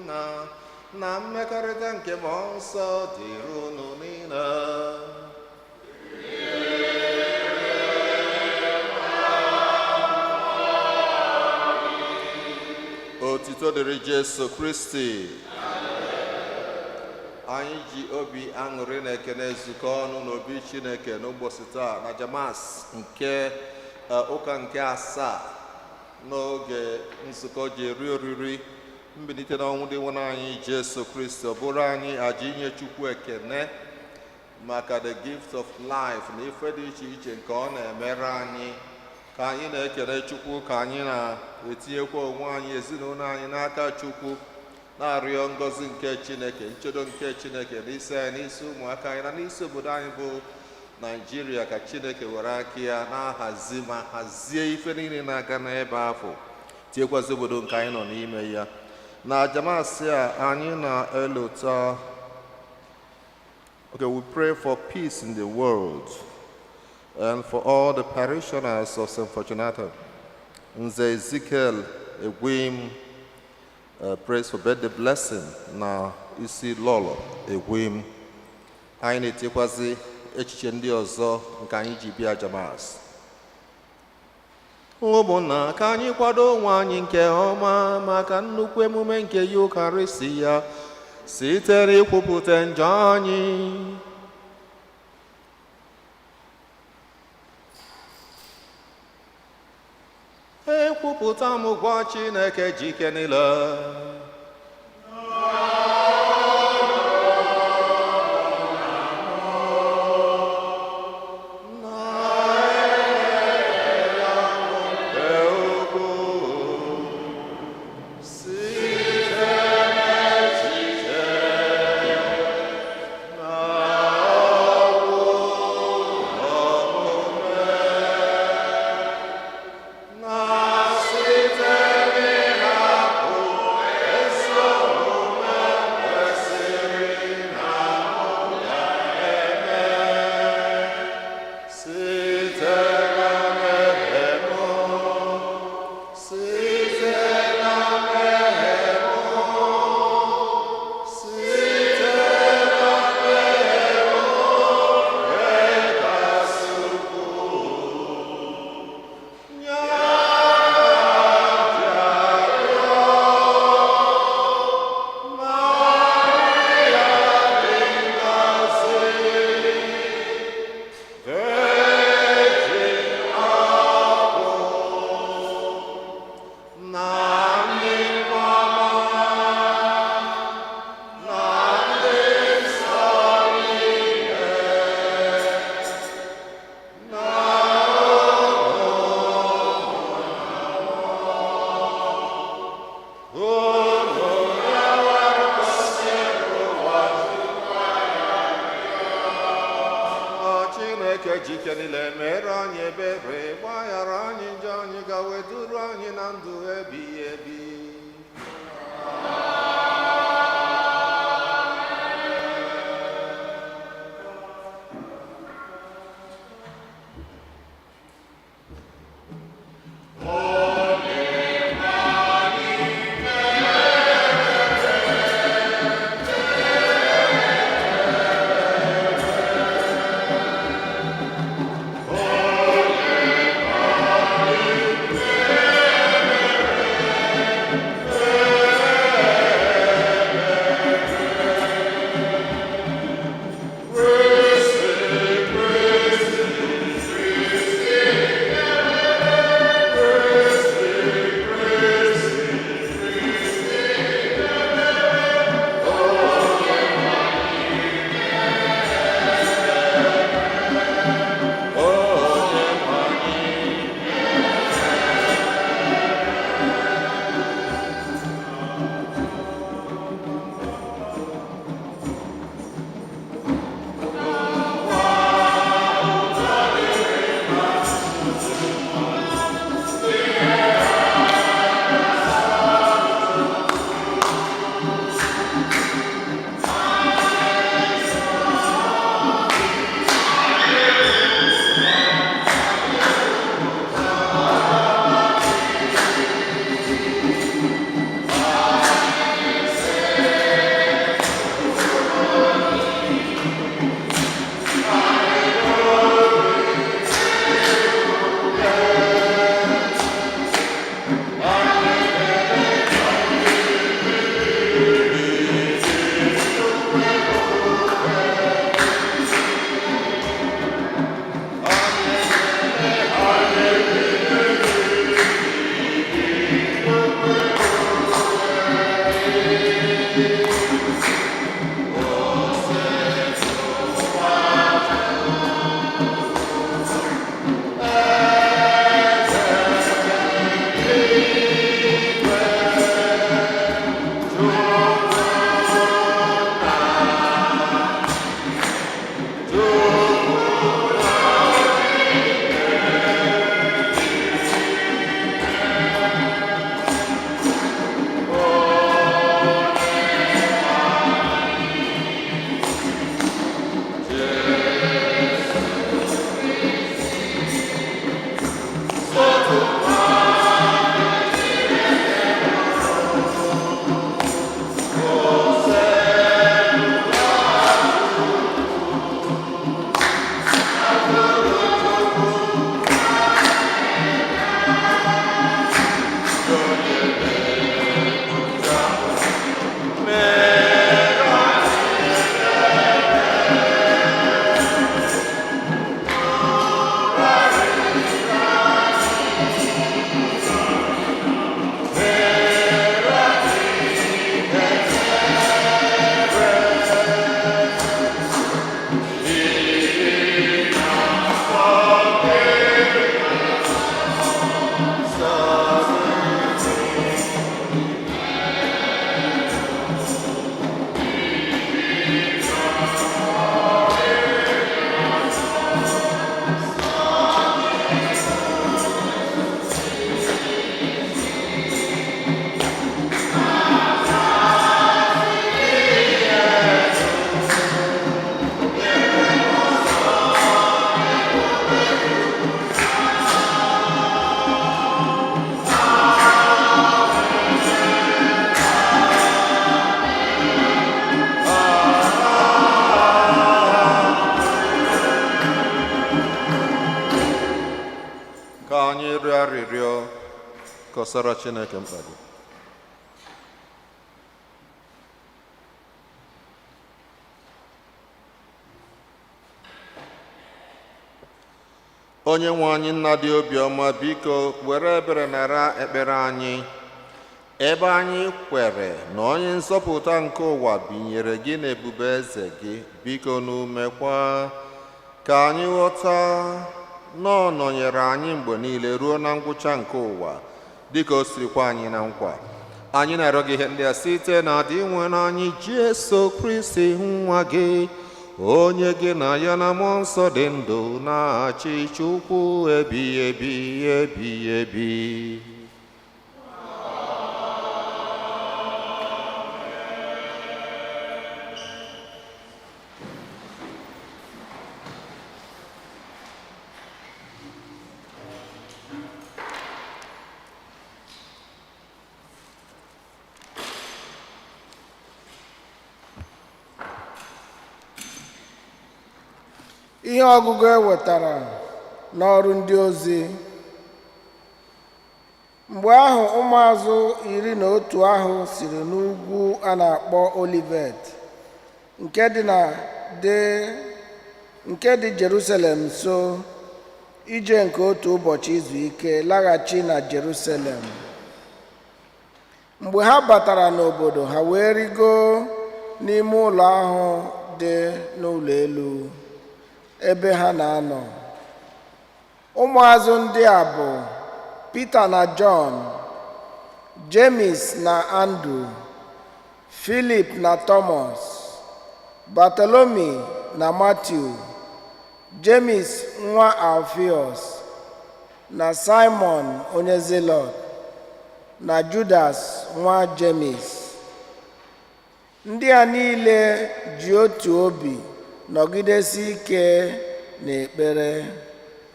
Nna na mmekọrịta nke Mmụọ Nsọ dịrị unu niile. Otito dịrị Jesu Kristi. Anyị ji obi aṅụrị na ekene zukọ ọnụ n'obi Chineke n'ụbọchị taa na aja Mass nke ụka nke asaa n'oge nzukọ ji eri oriri mbilite n'ọnwụ Dinwenụ anyị Jesu Kristi. Ọ bụrụ anyị aja inye Chukwu ekene maka the gift of life na ife dị iche iche nke ọ na-emere anyị. Ka anyị na-ekele Chukwu, ka anyị na-etinyekwa onwe anyị, ezinụlọ anyị n'aka Chukwu, na-arịọ ngọzi nke Chineke, nchedo nke Chineke n'isi anyị, n'isi ụmụaka anyị na n'isi obodo anyị bụ Naijiria, ka Chineke were aka ya na-ahazi ma hazie ife niile na-aga n'ebe afụ, tinyekwazi obodo nke anyị nọ n'ime ya. Na aja Mass a anyị na-elota. Okay, we pray for peace in the world and for all the parishioners of St. Fortunata. Nze Ezekiel Egwim prays for birthday blessing na isi Lolo Egwim. Anyị na-etikwazi echiche ndị ọzọ nke anyị ji bịa aja Mass. Ụmụnna, ka anyị kwado onwe anyị nke ọma maka nnukwu emume nke Yukaristi ya site n'ikwupụta njọ anyị. Ekwupụta m gwa Chineke ji ike niile nke ukwuu site n'echiche na okwu, omume na site n'ịhapụ ezi omume kwesịrị na mụ ga-eme, site na mmehie m, site na mmehie m, site na mmehie m kasị ukwuu. Ya bịarịọ Maria dị ngọzi, Virgin ọkụ na ndị mmụọ na ndị nsọ niile na unu rịọwara ụwa. Chineke ji ike niile mere anyị ebere, gbaghara anyị njọ anyị, ga weduru anyị na ndụ ebighị ebi. Kọsara Chineke mkpa gị. Onye nwe anyị, nna dị obiọma, biko were ebere nara ekpere anyị, ebe anyị kwere na onye nzọpụta nke ụwa binyere gị n'ebube eze gị. Biko n'umekwa ka anyị ghọta na ọ nọnyere anyị mgbe niile ruo na ngwụcha nke ụwa, dịka o sirikwa anyị na nkwa. Anyị na-arịọ gị ihe ndị a site na Dinwenụ anyị Jesu Kristi, nwa gị, onye gị na ya na mmụọ nsọ dị ndụ na-achị Chukwu ebighị ebi ebighị ebi. Ihe ọgụgụ e wetara n'Ọrụ Ndị Ozi. Mgbe ahụ, ụmụazụ 11 ahụ siri n'ugwu a na-akpọ Olivet, nke dị Jerusalem nso, ije nke otu ụbọchị izu ike, laghachi na Jerusalem. Mgbe ha batara n'obodo, ha wee rigo n'ime ụlọ ahụ dị n'ụlọ elu ebe ha na-anọ. Ụmụazụ ndị a bụ Pita na Jọn, Jemis na Andru, Filip na Tọmọs, Bartolomi na Matiu, Jemis nwa Alfios na Simon onye Zilọt, na Judas nwa Jemis. Ndị a niile ji otu obi nọgidesi ike n'ekpere,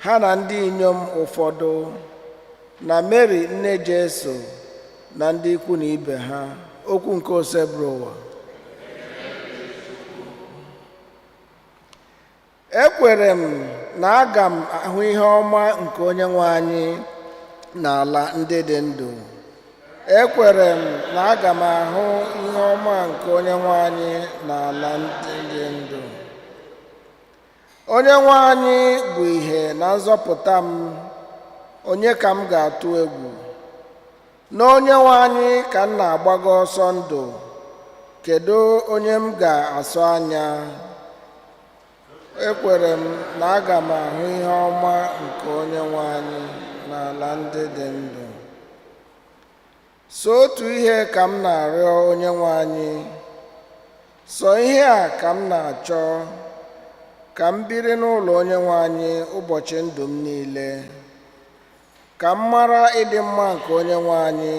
ha na ndị inyom ụfọdụ, na Mary nne Jesu, na ndị ikwu na ibe ha. Okwu nke Osebụrụwa. Ekwere m na aga m ahụ ihe ọma nke Onye nwe anyị n'ala ndị dị ndụ. Ekwere m na aga m ahụ ihe ọma nke Onye nwe anyị n'ala ndị dị ndụ. Onye nwe anyị bụ ìhè na nzọpụta m, onye ka m ga-atụ egwu? Na Onye nwe anyị ka m na-agbago ọsọ ndụ, kedu onye m ga-asọ anya? Ekwere m na aga m ahụ ihe ọma nke Onye nwe anyị n'ala ndị dị ndụ. So otu ihe ka m na-arịọ Onye nwe anyị, sọ ihe a ka m na-achọ, ka m biri n'ụlọ Onye nwe anyị ụbọchị ndụ m niile, ka m mara ịdị mma nke Onye nwe anyị,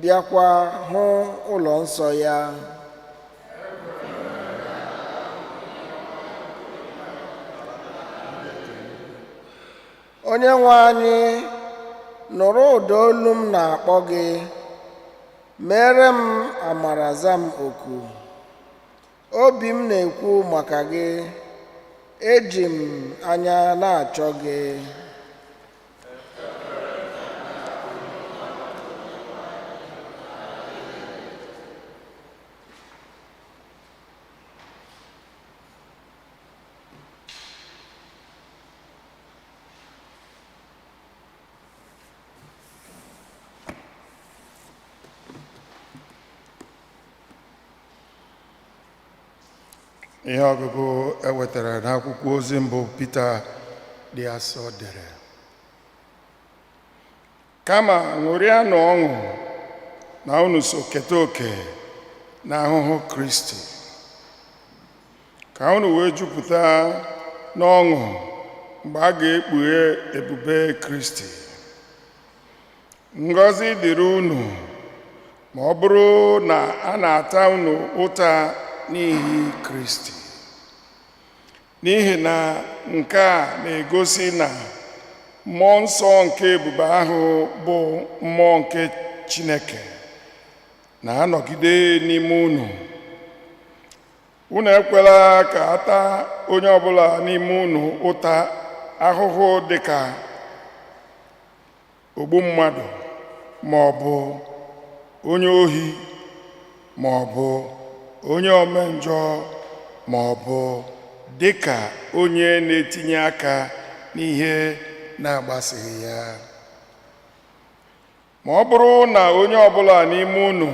bịakwa hụ ụlọ nsọ ya. Onye nwe anyị, nụrụ ụda olu m na-akpọ gị, mere m amara, za m oku. Obi m na-ekwu maka gị, eji m anya na-achọ gị. Ihe ọgụgụ e wetara n'akwụkwọ ozi mbụ Pita dị asọ dere. Kama ṅụrịanụ ọṅụ na unu so keta oke n'ahụhụ Kristi, ka unu wee jupụta n'ọṅụ mgbe a ga-ekpughe ebube Kristi. Ngọzi dịrị unu ma ọ bụrụ na a na-ata unu ụta n'ihi Kristi, n'ihi na nke a na-egosi na mmụọ nsọ nke ebube ahụ, bụ mmụọ nke Chineke, na-anọgide n'ime unu. Unu ekwela ka a taa onye ọbụla n'ime unu ụta ahụhụ dịka ogbu mmadụ. ma ọ bụ onye ohi ma ọ bụ onye omenjọ ma ọ bụ dịka onye na-etinye aka n'ihe na-agbasighị ya. Ma ọ bụrụ na onye ọbụla n'ime unu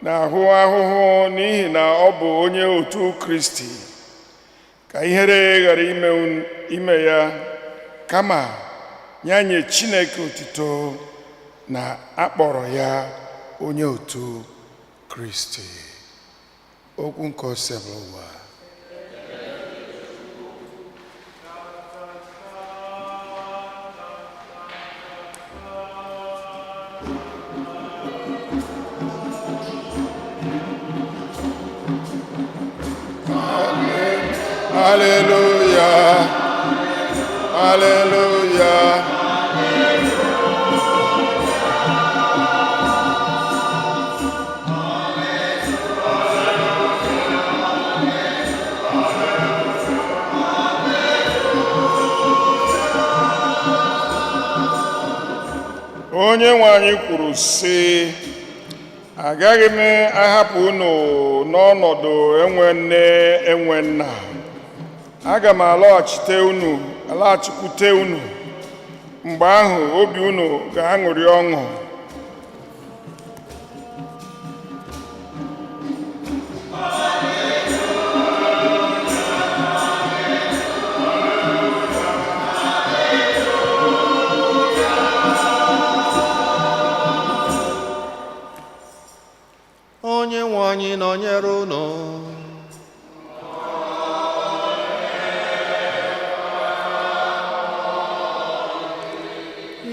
na-ahụ ahụhụ n'ihi na ọ bụ onye otu Kristi, ka ihere ghara ime ya, kama ya nye Chineke otito na akpọrọ ya onye otu Kristi. Okwu nke Osebụlụwa. Hallelujah. Hallelujah. Onye nwe anyị kwuru sị, agaghị m ahapụ unu n'ọnọdụ enwe nne enwe nna. Aga m alọghachite unu, alaghachikwute unu. Mgbe ahụ obi unu ga-aṅụrị ọṅụ. Onye nwe anyị nọnyere unu.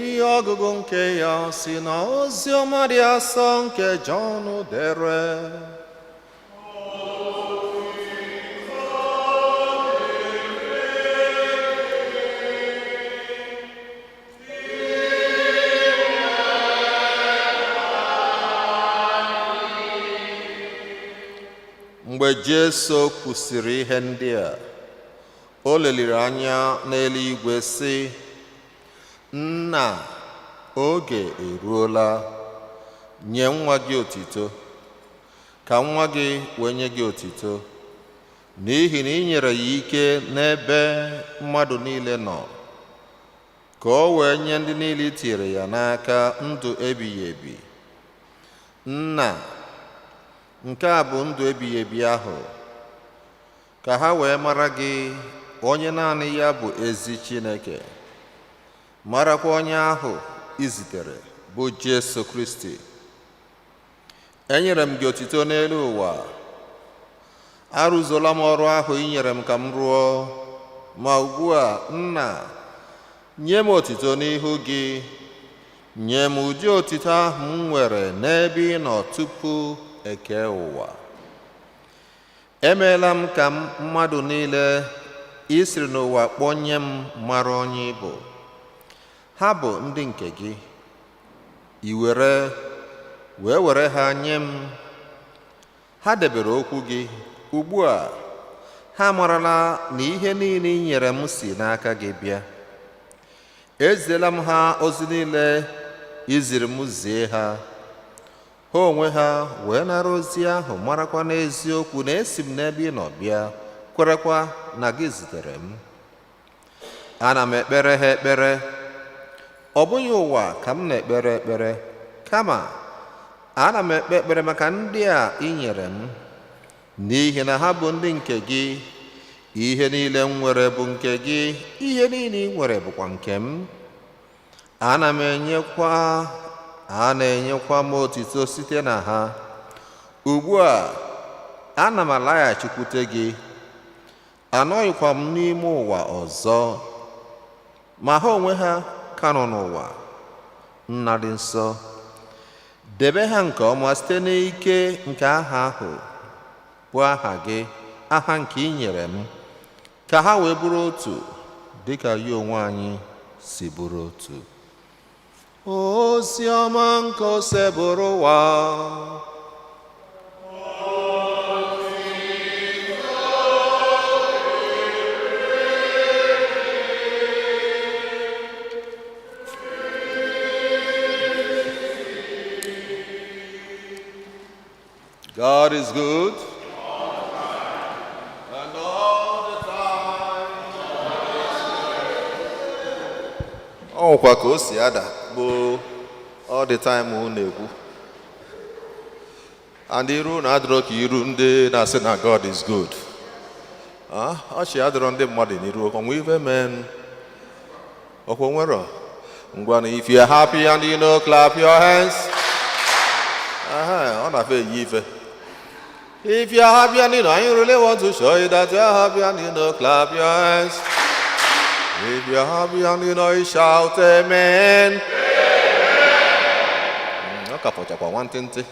Ihe ọgụgụ nke ya si na ozi ọma dị asọ nke Jọn dere. Mgbe Jesu kwusịrị ihe ndị a, o leliri anya n'eluigwe sị, Nna, oge eruola, nye nwa gị otito, ka nwa gị wee nye gị otito, n'ihi na ị nyere ya ike n'ebe mmadụ niile nọ, ka o wee nye ndị niile i tinyere ya n'aka ndụ ebighị ebi. Nna, nke a bụ ndụ ebighị ebi ahụ, ka ha wee mara gị, onye naanị ya bụ ezi Chineke, marakwa onye ahụ i zitere bụ Jesu Kristi. Enyere m gị otito n'elu ụwa, arụzuola m ọrụ ahụ i nyere m ka m rụọ, ma ugbu a, Nna, nye m otito n'ihu gị, nye m ụdị otito ahụ m nwere n'ebe ị nọ tupu eke ụwa. Emeela m ka mmadụ niile i siri n'ụwa kpọnye m mara onye ị bụ. Ha bụ ndị nke gị, i were wee were ha nye m. Ha debere okwu gị. Ugbu a ha amarala na ihe niile i nyere m si n'aka gị bịa. Eziela m ha ozi niile i ziri m zie ha. Ha onwe ha wee nara ozi ahụ, marakwa n'eziokwu na esi m n'ebe ị nọ bịa, kwerekwa na gị zitere m. Ana m ekpere ha ekpere. Ọ bụghị ụwa ka m na-ekpere ekpere, kama ana m ekpe ekpere maka ndị a i nyere m, n'ihi na ha bụ ndị nke gị. Ihe niile m nwere bụ nke gị, ihe niile ị nwere bụkwa nke m. Ana m enyekwa a na-enyekwa m otito site na ha. Ugbu a ana m alaghachikwute gị, anọghịkwa m n'ime ụwa ọzọ, ma ha onwe ha ka nọ n'ụwa. Nna dị nsọ, debe ha nke ọma site n'ike nke aha ahụ bụ aha gị, aha nke ị nyere m, ka ha wee bụrụ otu dịka ya onwe anyị si bụrụ otu. Ozi ọma nke Osebụrụwa. God is good. And all the time. Ọ nwekwa ka o si ada bụ all the time ụ na-ekwu. And iru na adịrọ ka iru ndị na-asị na God is good. Ah, ọchị adịrọ ndị mmadụ n'iru ọnwa ife men. Ọkwa nwere ngwa na if you are happy and you know, clap your hands. Aha, ọ na-afe eyi ife. If you are happy and you know, you really want to show you that you are happy and you know, clap your hands. If you are happy and you know, you shout amen. Ọ ka fọchakwa nwantịntị.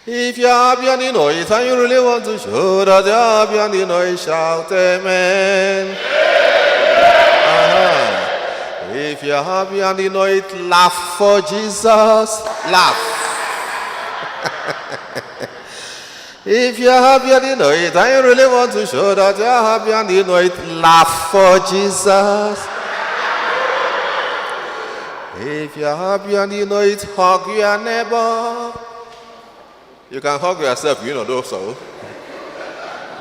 If you are happy and you know it, and you really want to show that you are happy and you know it, shout amen. Uh-huh. If you're happy and you know it, laugh for Jesus. Laugh. If you're happy and you know it, and you really want to show that you're happy and you know it, laugh for Jesus. If you're happy and you know it, hug your neighbor. You can hug yourself, you know, though, so.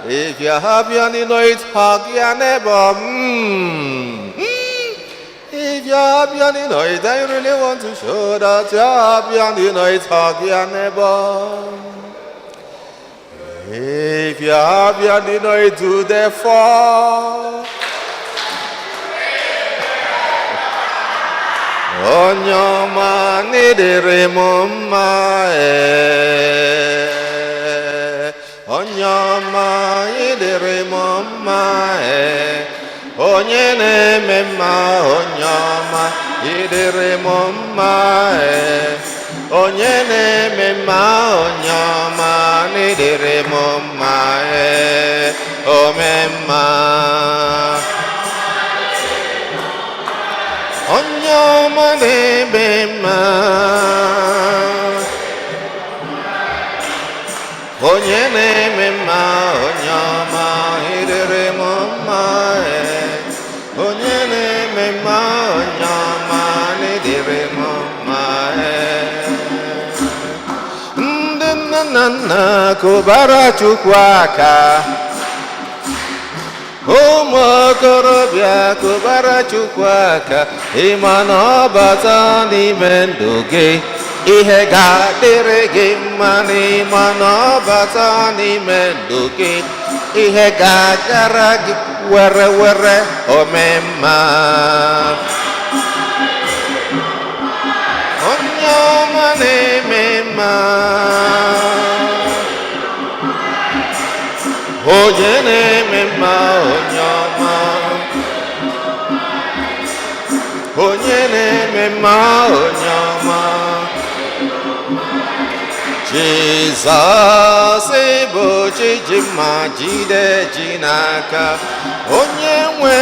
If you're happy and you know it, hug your neighbor. If you're happy and you know it, and you really want to show that you're happy and you know it, hug your neighbor. If you're happy and you know it, do the fall. Onye ọma n'ịdịrị m mma ee. Onye ọma ịdịrị m mma ee. Onye na-eme mma, onye ọma ịdịrị m mma ee. Onye na-eme mma, onye ọma n'ịdịrị m mma ee. Ome mma. Onye ọma na-eme mma. Onye na-eme mma, onye ọma ịdịrị m mma ee. Onye na-eme mma, onye ọma n'ịdịrị m mma ee. Ndị nne na nna kụbara Chukwu aka. Ụmụ okorobịa kụbara Chukwu aka. Ịma na ọ bata n'ime ndụ gị, ihe ga-adịrị gị mma. N'ịma na ọ bata n'ime ndụ gị, ihe ga-agara gị were were. Omemma, onye ọma na-eme mma, onye na-eme mma, onye ọma, onye na-eme mma, onye ọma. Jizọs bụ chi ji mma jide ji n'aka. Onye nwe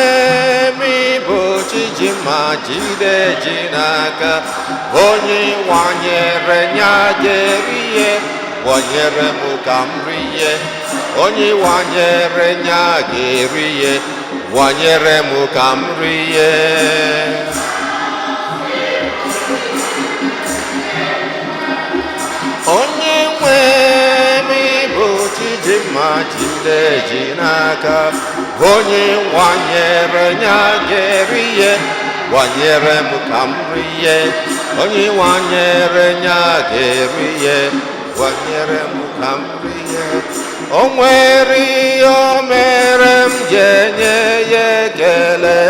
m bụ chi ji mma jide ji n'aka. Onye wanyere ya ga-eri, wanyere m ka m rie. Onye wanyere ya ga-eri, wanyere m ka m rie. Onye nwe m bụ chi ji mma jide ji n'aka. Onye wanyere ya ga-eri, wanyere m ka m rie. Onye wanyere ya ga-eri, wanyere m ka m rie. O nwere ihe o mere m ji enye ya ekele.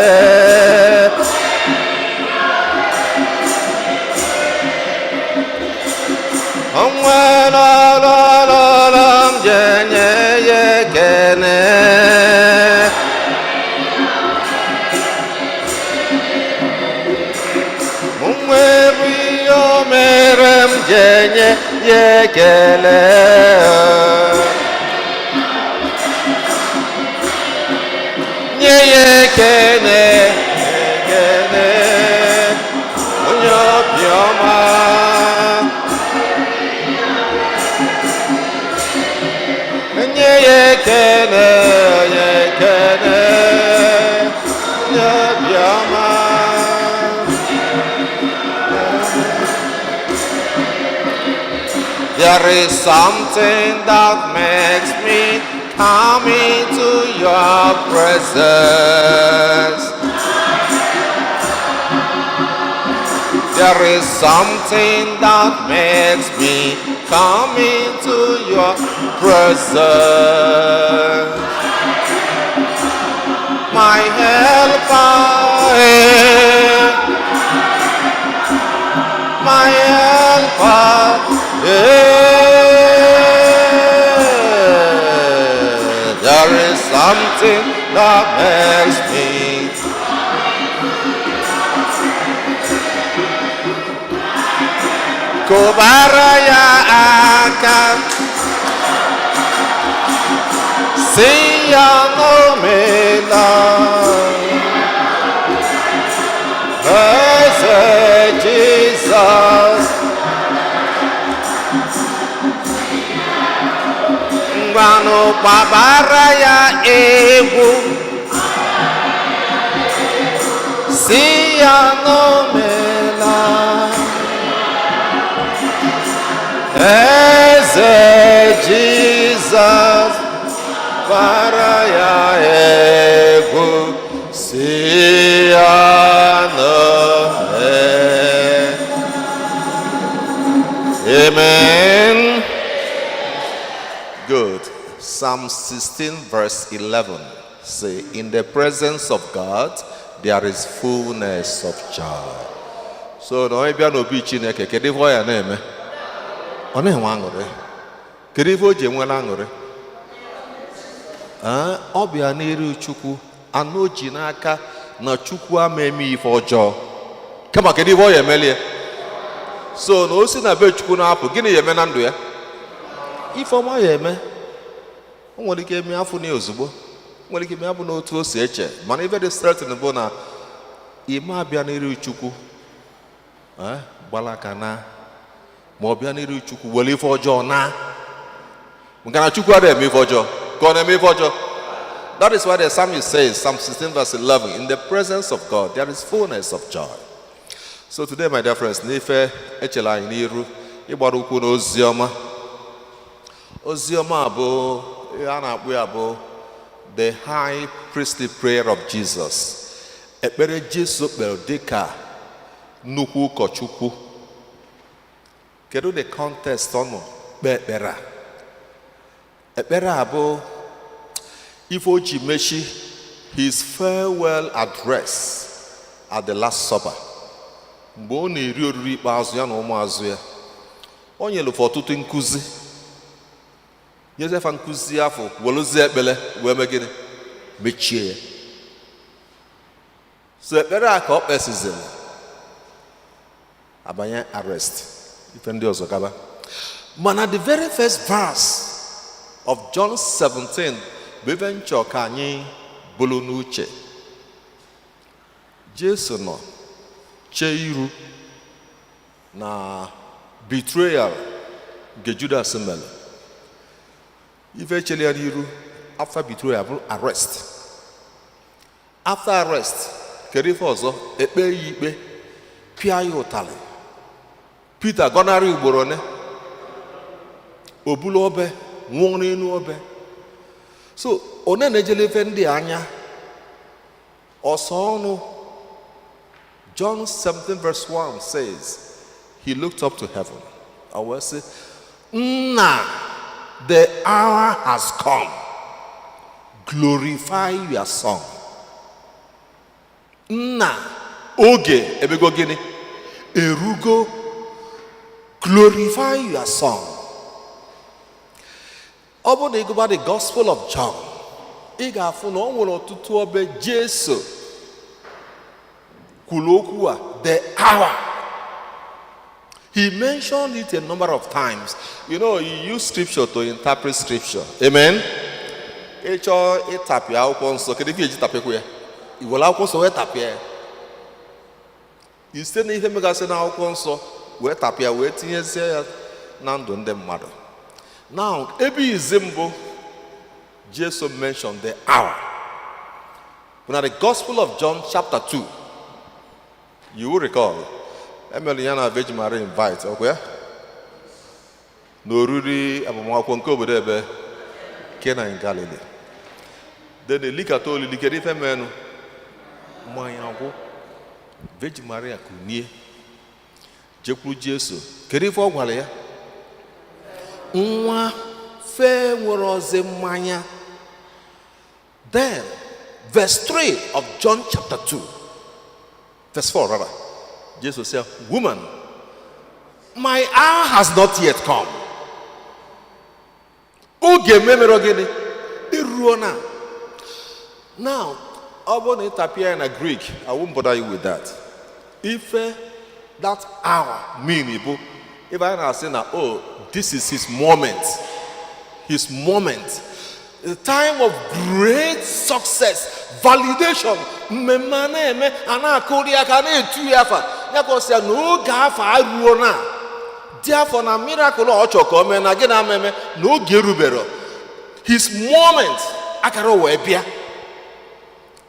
O nwere ọrụ ọrụ m ji enye ya ekele. O nwere ihe o mere m ji enye ya ekele. Nye ya ekele, ekele, onye obiọma. Nye ya ekele, onye ekele, onye obiọma. There There is something that makes me come into your presence. There is something that makes me come into your presence. My helper, eh, my helper, eh. There is something that makes me. Kụbara ya aka, si ya n'omela. Eze Jizọs, ngwanụ gbabara ya egwu, si ya n'omela. Eze Jizọs, gbara ya egwu, si ya n'ome. Amen. Good. Psalm 16 verse 11 say, "In the presence of God there is fullness of joy." So na onye bịa n'obi Chineke, kedu ife ọ ya na-eme? Ọ na-enwe aṅụrị. Kedu ife o ji enwere aṅụrị? Ee, ọ bịa n'iru Chukwu, anụ o ji n'aka na Chukwu ama eme ife ọjọọ. Kama kedu ife ọ ya emelie? So na o si na be Chukwu na-apụ, gịnị ya eme na ndụ ya? Ife ọma ya eme. O nwere ike eme afọ na ozugbo, o nwere ike eme abụ n'otu o si eche, mana ife dị certain bụ na ime abịa n'iru Chukwu, gbalaka na ma ọ bịa n'iru Chukwu were ife ọjọọ na, maka na Chukwu adịghị eme ife ọjọọ. Ka ọ na-eme ife ọjọọ? That is why the psalmist says, Psalm 16 verse 11, "In the presence of God there is fullness of joy." So today, my dear friends, n'ife echela anyị n'iru ịgbara ụkwụ n'ozi ọma. Ozi ọma bụ ihe a na-akpọ ya bụ the high priestly prayer of Jesus, ekpere Jesu kpere dịka nnukwu ụkọchukwu. Kedu the context ọ nọ kpee ekpere a? Ekpere a bụ ife o ji mechi his farewell address at the Last Supper, mgbe ọ na-eri oriri ikpeazụ ya na ụmụazụ ya. O nyere ọtụtụ nkụzi, nyezefa nkụzi afọ, weluzie ekpere wee mee gịnị? Mechie ya. So ekpere a ka ọ kpesiziri abanye arrest, ife ndị ọzọ gaba. Mana the very first verse of John 17 bụ ebe nchọ ka anyị bụrụ n'uche. Jesu nọ chee iru na betrayal nke Judas mere. Ife chere ya n'iru after betrayal bụ arrest. After arrest, kedu ife ọzọ? Ekpe ya ikpe, pịa ya ụtalị. Peter gọnarị ugboro one, o bulu obe nwụọ n'elu obe. So one na-ejele ife ndị a anya ọsọ ọnụ. John 17 verse 1 says he looked up to heaven and wee sị, "Nna, the hour has come. Glorify your son." Nna, oge ebego gịnị? Erugo. Glorify your son. Ọ bụrụ na ị gụba the Gospel of John, ị ga-afụ na ọ nwere ọtụtụ obe Jesu kwuru okwu a, the hour. He mentioned it a number of times. You use scripture to interpret scripture. Amen. Ị chọọ ịtapịa akwụkwọ nsọ, kedu ife eji tapịakwa ya? I were akwụkwọ nsọ wee tapịa ya. I site n'ihe megasị n'akwụkwọ nsọ wee tapịa, wee tinyezie ya na ndụ ndị mmadụ. Now, ebe izi mbụ Jesu mentioned the hour bụ na the Gospel of John chapter 2. You will recall, emere ya na Virgin Mary invite, ọkwa ya? Na oriri agbamakwụkwọ nke obodo ebe Cana in Galilee. Then elikata olili, kedu ife menụ? Mmanya gwụ. Virgin Maria kunie jekwuru Jesu. Kedu ife ọ gwara ya? Nwa fe nwere ọzọ mmanya. Then verse 3 of John chapter 2, verse 4 rather, Jesus said, "Woman, my hour has not yet come." Oge memere gịnị? Eruo na. Now, ọ bụrụ na ịtapịa ya na Greek, I won't bother you with that. Ife that hour mean bụ ife anyị na-asị na, oh, this is his moment, his moment, the time of great success, validation, mmemme a na-eme, a na-akụri aka, a na-etu ya afa ya, ka ọ sị ya na oge afọ aruo na dị afọ na miracle ọ chọrọ ka o mee na gị na ama eme na oge erubero. His moment akara wee bịa.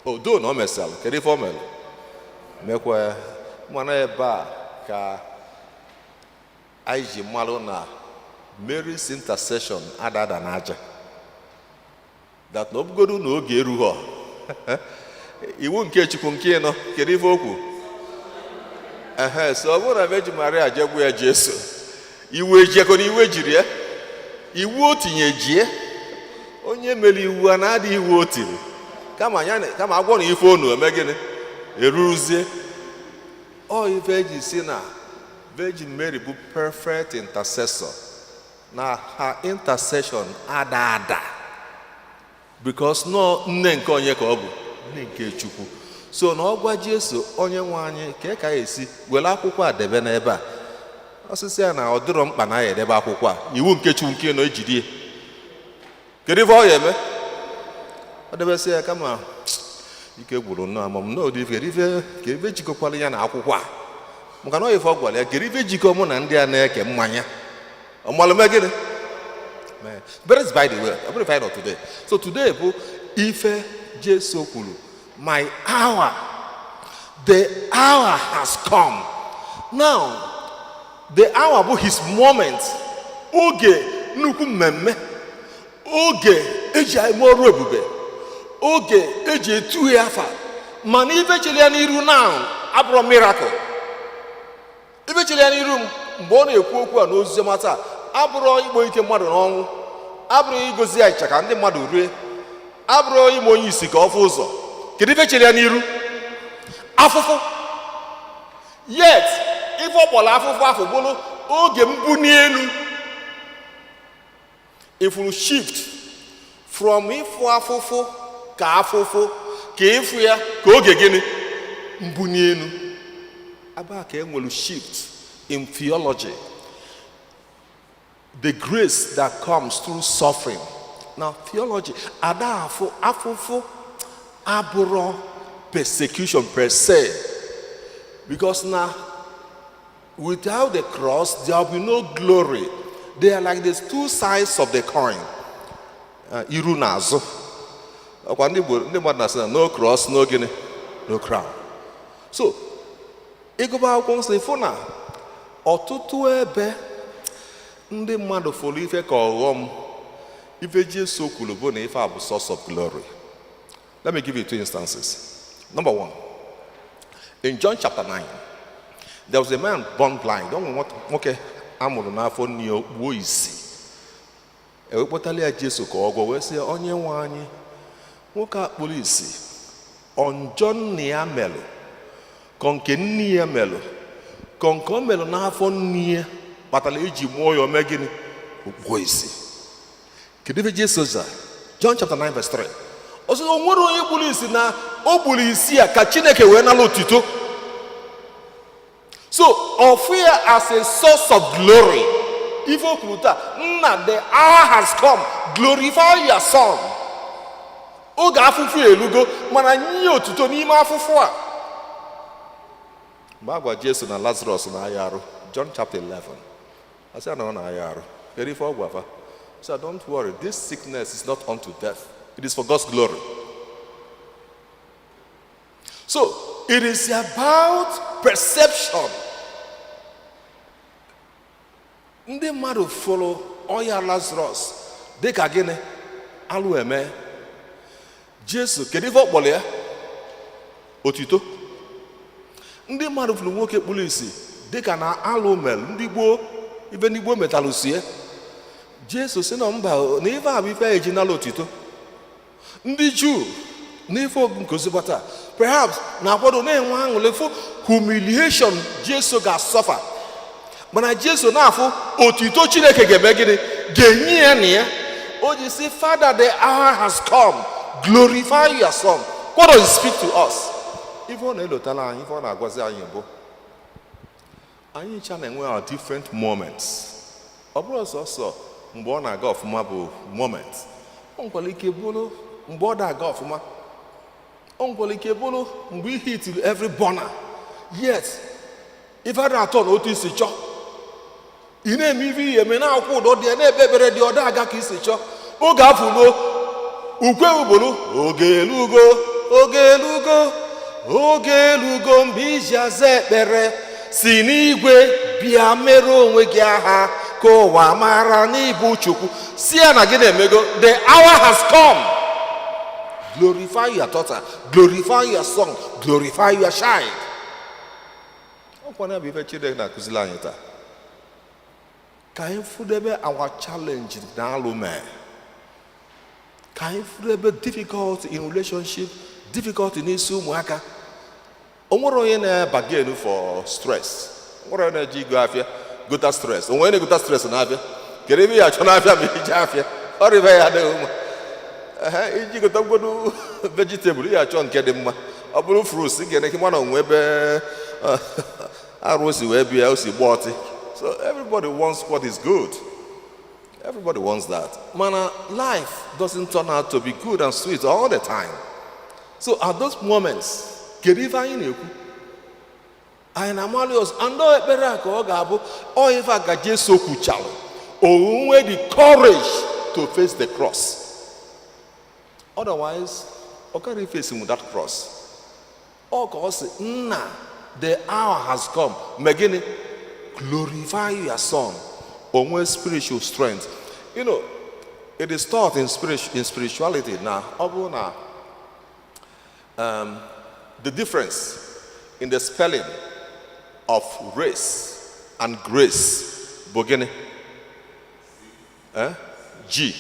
Odo na o mesịrị, kedu ife o mere? Mekwa ya. Mana ebe a ka anyị ji malụ na Mary's intercession adada n'aja, that na ọ bụgodu na oge erughọ, iwu nke Chukwu nke ịnọ, kedu ife okwu? Ehe, so ọ bụrụ na Virgin Maria jegwu ya Jesu, iwe ejekọ na iwe jiri ya, iwu o tinye jie onye mere iwu a na-adịghị iwu o tiri, kama ya kama agwọ na ife onu eme gịnị eruzie. Ọ ife eji si na Virgin Mary bụ perfect intercessor, na her intercession ada ada, because nọ nne nke onye ka ọ bụ, nne nke Chukwu. So na ọ gwa Jesu, "Onye nwe anyị, ka ya esi were akwụkwọ a debe n'ebe a?" Osisi ya na ọ dịrọ mkpa na ya edebe akwụkwọ a, iwu nke Chukwu nke nọ ejide. Kedu ife ọ ya eme? Ọ debesị ya, kama ike gwụrụ nnọọ amam na ụdị ife, kedu ife ka ebe jikọkwara ya na akwụkwọ a? Maka na ọ ife ọ gwara ya, kedu ife jikọ mụ na ndị a na-eke mmanya? Ọmalụme gịnị? But it's by the way, ọ bụrụ ife anyị nọ today. So today bụ ife Jesu kwuru, "My hour, the hour has come." Now, the hour bụ his moment, oge nnukwu mmemme, oge eji eme ọrụ ebube, oge eji etu ya afa. Mana ife chere ya n'iru now abụrụ miracle. Ife chere ya n'iru mgbe ọ na-ekwu okwu a n'oziọma taa abụrụ ikpo ike mmadụ n'ọnwụ, abụrụ igozi achịcha ka ndị mmadụ rie, abụrụ ime onye isi ka ọ fụ ụzọ. Kedu ife chere ya n'iru? Afụfụ. Yet ife ọ kpọrọ afụfụ afụ bụrụ oge mbuni elu. Ifuru shift from ịfụ afụfụ ka afụfụ ka ịfụ ya ka oge gịnị? Mbuni elu. Ebe a ka e nwere shift in theology, the grace that comes through suffering. Now, theology ada afụ afụfụ abụrọ persecution per se, because na without the cross there will be no glory. They are like the two sides of the coin. Iru na azụ. Ọkwa ndị Igbo, ndị mmadụ na-asị na no cross, no gịnị? No crown. So ịgụba akwụkwọ nsọ, ịfụ na ọtụtụ ebe ndị mmadụ fụrụ ife ka ọghọm, ife Jesu kwuru bụ na ife a bụ source of glory. Let me give you two instances. Number one, in John chapter 9, there was a man born blind. O nwere nwoke a mụrụ n'afọ nne ya kpuo isi. Ewekpọtala ya Jesu ka ọ gwọ, wee sị ya, "Onye nwe anyị, nwoke a kpuru isi, ọnjọ nna ya melụ ka nke nne ya melụ ka nke o melụ n'afọ nne ya kpatara eji mụọ ya ome gịnị? Okpuo isi?" Kedu ebe Jesu zara? John chapter 9 verse 3, ọ sị o nwere onye gburu isi na o gburu isi ya ka Chineke wee nara otuto. So ọfụ ya as a source of glory. Ife o kwuru taa, "Nna, the hour has come, glorify your son." Oge afụfụ elugo, mana nye otuto n'ime afụfụ a. Mgbe a gwa Jesu na Lazarus na-aya arụ, John chapter 11, asị ya na ọ na-aya arụ, kedu ife ọ gwa fa? So don't worry, this sickness is not unto death, it is for God's glory. So it is about perception. Ndị mmadụ fụrụ ọya Lazarus dịka gịnị? Alụ eme. Jesu, kedu ife ọ kpọrọ ya? Otito. Ndị mmadụ fụrụ nwoke kpuru isi dịka na alụ mere ndị gboo, ife ndị gboo metalụ sie. Jesu si na mba, na ife a bụ ife a eji nala otito. Ndị Juu n'ife nkozi taa perhaps na-akwado na-enwe aṅụrị fụ humiliation Jesu ga-asọfa, mana Jesu na-afụ otito Chineke ga-eme gịnị? Ga-enye ya. Na ya o ji sị, "Father, the hour has come, glorify your Son." What does it speak to us? Ife ọ na-elotala anyị, ife ọ na-agwazi anyị bụ anyị ncha na-enwe our different moments. Ọ bụrụ sọsọ mgbe ọ na-aga ọfụma bụ moment, o nwekwara ike bụrụ mgbe ọ na-aga ọfụma, o nwekwara ike bụrụ mgbe ihe itiri every burner, yet ife a na-atọ na otu isi chọọ, ị na-eme ife ihe eme, na-akwụ ụdọ dị ya, na-ekpe ekpere dị, ọ aga ka isi chọọ. Oge afụgo ukwe ugboro, oge elugo, oge elugo, oge elugo mgbe iji aza ekpere. Si n'igwe bịa mere onwe gị aha ka ụwa mara n'ịbụ Chukwu. Si ya na gị na-emego. The hour has come, glorify your daughter, glorify your son, glorify your child. Ọkwa na bụ ife Chineke na-akụziri anyị taa, ka anyị fụdebe our challenge na alụ mee, ka anyị fụdebe difficult in relationship, difficult n'isi ụmụaka. O nwere onye na-bargain for stress? O nwere onye na-eji igo afịa gota stress? O nwere onye na-egota stress n'afịa? Kedu ebe ya achọ n'afịa ma ije afịa? Ọrụ ibe ya adịghị mma. Ehe, iji gota mgodo vegetable, ya achọ nke dị mma. Ọ bụrụ fruits, ị ga-ene mana onwe ebe arụ o si wee bịa, o si gba ọtị. So everybody wants what is good, everybody wants that, mana life doesn't turn out to be good and sweet all the time. So at those moments, kedu ife anyị na-ekwu? Anyị na-amalị ọzọ andọ ekpere a ka ọ ga-abụ ọ ife a ka Jesu kwuchalụ, onwe the courage to face the cross. Otherwise, ọ karịghị face with that cross. Ọ ka ọ sị, "Nna, the hour has come, mee gịnị? Glorify your Son." Onwe spiritual strength. It is taught in spirituality na ọ bụrụ na the difference in the spelling of race and grace bụ gịnị? Eh? G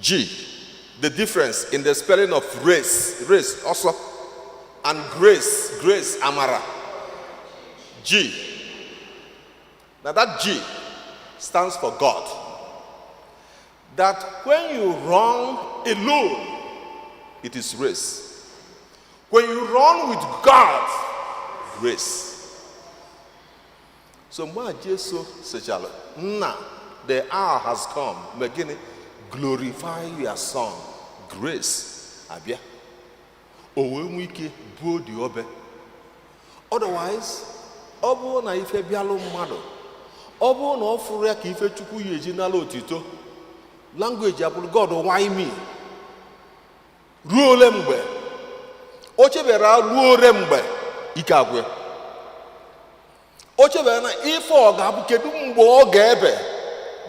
G. The difference in the spelling of race, race also, and grace, grace, amara, G. Now that G stands for God. That when you run alone, it is race. When you run with God, grace. So mgbe a Jesu sịchara, "Nna, the hour has come, ma gịnị? Glorify your Son," grace abịa, o wee nwee ike buo dị obe. Otherwise, ọ bụrụ na ife bịalụ mmadụ, ọ bụrụ na ọ fụrụ ya ka ife Chukwu ya eji nala otito, language abụrụ, "God, why me? Ruo ole mgbe?" O chebere ruo ole mgbe ike agwụ ya. O chebere na ife ọ ga-abụ, kedu mgbe ọ ga-ebe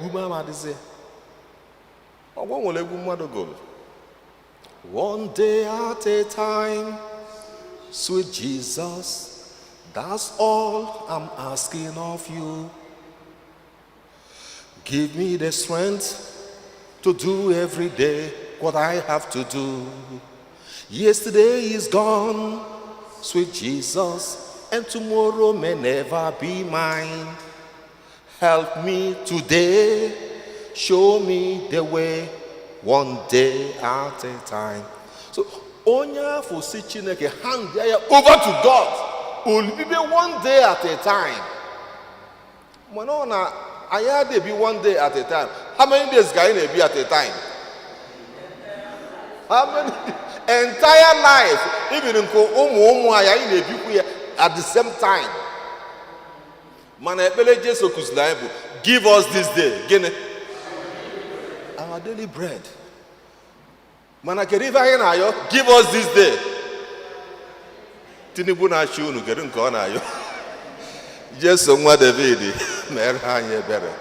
ume amadịzi ọgwụ. Nwere egwu mmadụ gụrụ, "One day at a time, sweet Jesus, that's all I'm asking of you. Give me the strength to do every day what I have to do. Yesterday is gone, sweet Jesus, and tomorrow may never be mine. Help me today, show me the way, one day at a time." So, onye afọ si Chineke hand ya over to God, olibibe one day at a time. Mana ọ na anyị adịghị one day at a time. How many days ka anyị na-ebi at a time? How many? Entire life, even nke ụmụ ụmụ anyị, anyị na-ebikwu ya at the same time. Mana ekpere Jesu kụziri anyị bụ, "Give us this day," gịnị? "Our daily bread." Mana kedu ife anyị na-ayọ? "Give us this day." Tinubu na-achị unu, kedu nke ọ na-ayọ? Jesu nwa David, mere anyị ebere.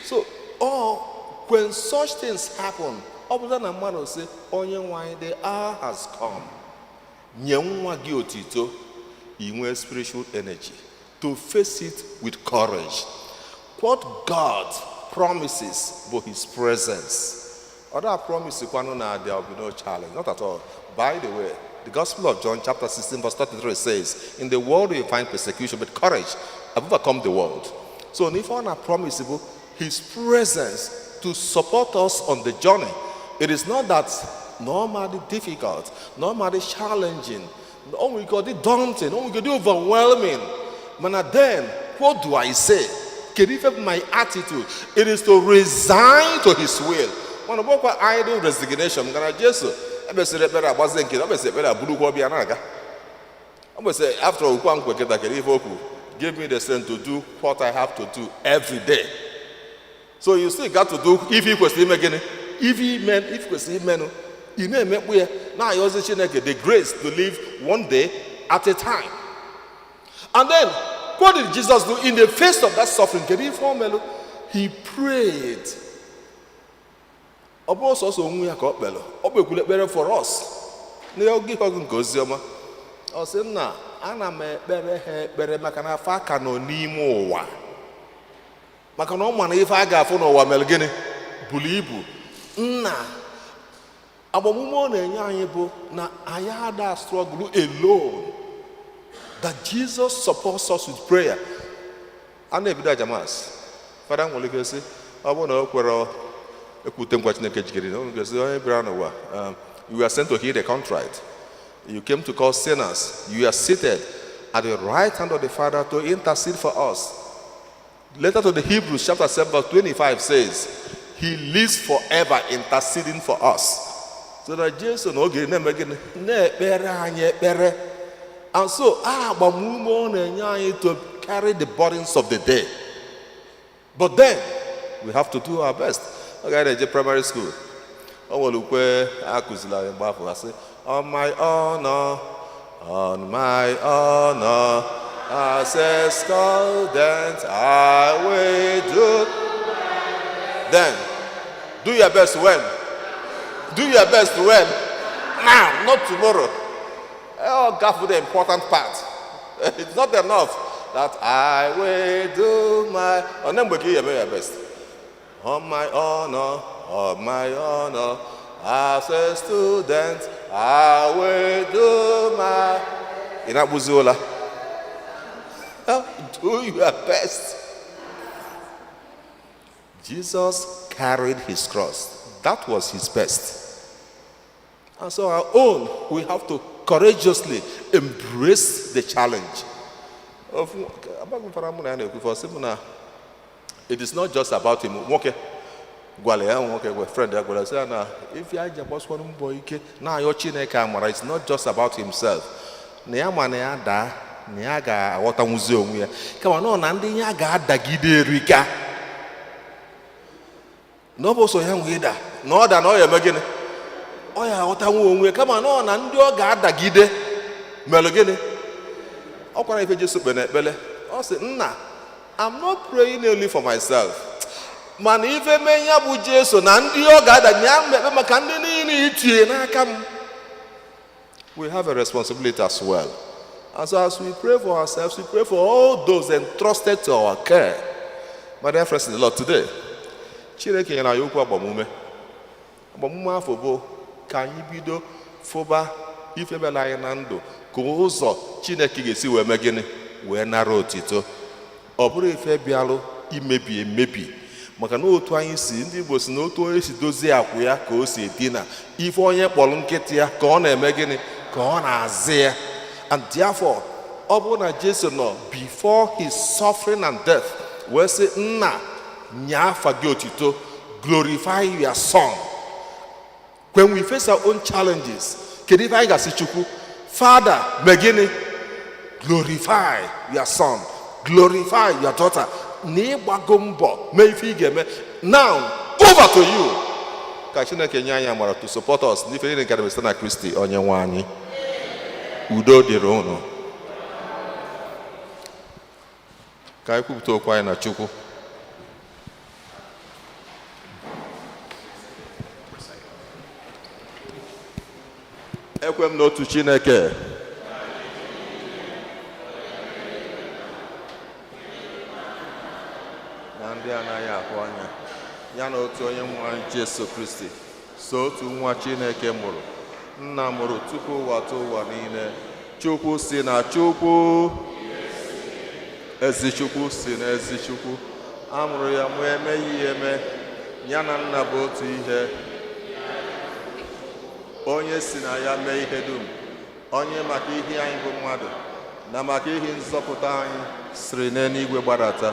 So oh, when such things happen, ọ bụrụ na mmadụ sị, "Onye nwe anyị, the hour has come, nye nwa gị otito," i nwee spiritual energy to face it with courage. What God promises bụ his presence. Ọ da promise kwanụ na there will be no challenge, not at all. By the way, the Gospel of John chapter 16 verse 33 says, "In the world you find persecution, but courage, I've overcome the world." So ife ọ na promise bụ his presence to support us on the journey. It is not that normally difficult, normally challenging, o nwere ike ọ dị daunting, o nwere ike dị overwhelming, mana then what do I say? Kedu ife bụ my attitude? It is to resign to his will. Mana ọ bụkwa idle resignation gara. Jesu ekpesịrị ekpere agbazie nke ọ kpesịrị ekpere aburukwa ọbịa na-aga. Ọ kwesịrị after okwu nkwe kịta. Kedu ife okwu? "Give me the strength to do what I have to do every day." So you still got to do ife ị kwesịrị ime. Gịnị ife ime? Ife kwesịrị imenụ, ị na-emekpu ya, na-ayọzi Chineke the grace to live one day at a time. And then what did Jesus do in the face of that suffering? Kedu ife o melụ? He prayed. Ọ bụrụ sọsọ onwe ya ka ọ kpere, ọ kpekwuru ekpere for us. N'oge ihe ọgụ nke oziọma, ọ sị, "Nna, ana m ekpere ha ekpere maka na afọ aka nọ n'ime ụwa," maka na ọ ma na ife a ga-afụ n'ụwa mere gịnị buru ibu. Nna, agbamume ọ na-enye anyị bụ na anyị ada struggle alone, that Jesus supports us with prayer. A na-ebido aja Mass, fada nwere ike sị, ọ bụrụ na o kwere ekwute nkwa Chineke jikere na o nwere ike sị, "Onye bịara n'ụwa, you were sent to heal the contrite. You came to call sinners. You are seated at the right hand of the Father to intercede for us." Letter to the Hebrews chapter 7 verse 25 says he lives forever interceding for us. So that Jesu na oge na-eme gịnị? Na-ekpere anyị ekpere. And so agbamume ọ na-enye anyị to carry the burdens of the day. But then we have to do our best. Ọ ga na-eje primary school, o nwere ukwe a kụziri anyị mgbe afọ, asị, "On my honor, on my honor, as a student I will do." Then do your best. When? Do your best when? Now, not tomorrow. Oh, God, for the important part. It's not enough that I will do my ọ na mgbe ka ị eme your best. "On my honor, on my honor, as a student, I will do my." Ị na-akpụzi ụla. Do your best. Jesus carried his cross. That was his best. And so our own, we have to courageously embrace the challenge. Agbagwara mụ na ya na-ekwu sị m na it is not just about him. Nwoke gwara ya, nwoke gwa friend ya, gwara sị ya na ife ya ji agbasịkwanụ mbọ ike na-ayọ Chineke amara, it's not just about himself, na ya ma na ya daa na ya ga-aghọtanwuzi onwe ya, kama nọ na ndị ya ga-adagide erika, na ọ bụ so ya nwee ịda na ọ da na ọ ya eme gịnị, ọ ya aghọtanwu onwe ya, kama nọ na ndị ọ ga-adagide mere gịnị. Ọ kwara ife Jesu kpere ekpere, ọ sị, "Nna, I'm not praying only for myself, mana ife mee ya bụ Jesu na ndị ọ ga-ada ya ekpe maka ndị niile itinye n'aka m." We have a responsibility as well. And so as we pray for ourselves, we pray for all those entrusted to our care. My dear friends in the Lord, today Chineke nyere anyị okwu agbamume. Agbamume afọ bụ ka anyị bido fụba ife bịara anyị na ndụ ka ụzọ Chineke ga-esi wee mee gịnị, wee nara otito. Ọ bụrụ ife bịalụ imebi emebi, maka na otu anyị si, ndị Igbo si na otu onye si dozie akwụ ya ka o si edina. Ife onye kpọrọ nkịtị ya ka ọ na-eme gịnị, ka ọ na-azị ya. And therefore, ọ bụrụ na Jesu nọ before his suffering and death wee sị, "Nna, nye afa gị otito, glorify your son," when we face our own challenges, kedu ife anyị ga-asị Chukwu? "Father, mee gịnị? Glorify your son, glorify your daughter," na ịgbago mbọ mee ife ị ga-eme. Now over to you. Ka Chineke nye anyị amara to support us n'ife niile nke site na Kristi onye nwe anyị. Udo dịrị unu. Ka anyị kwupụta okwu anyị na Chukwu. Ekwe m n'otu Chineke, na ndị anaghị ahụ anya, ya na otu onye nwe anyị Jesu Kristi, so otu nwa Chineke mụrụ, nna mụrụ tupu ụwa tụ ụwa niile, Chukwu si na Chukwu, ezi Chukwu si na ezi Chukwu, a mụrụ ya mụ emeghị ya eme, ya na nna bụ otu ihe, onye si na ya mee ihe dum, onye maka ihe anyị bụ mmadụ na maka ihe nzọpụta anyị siri n'eluigwe gbadata.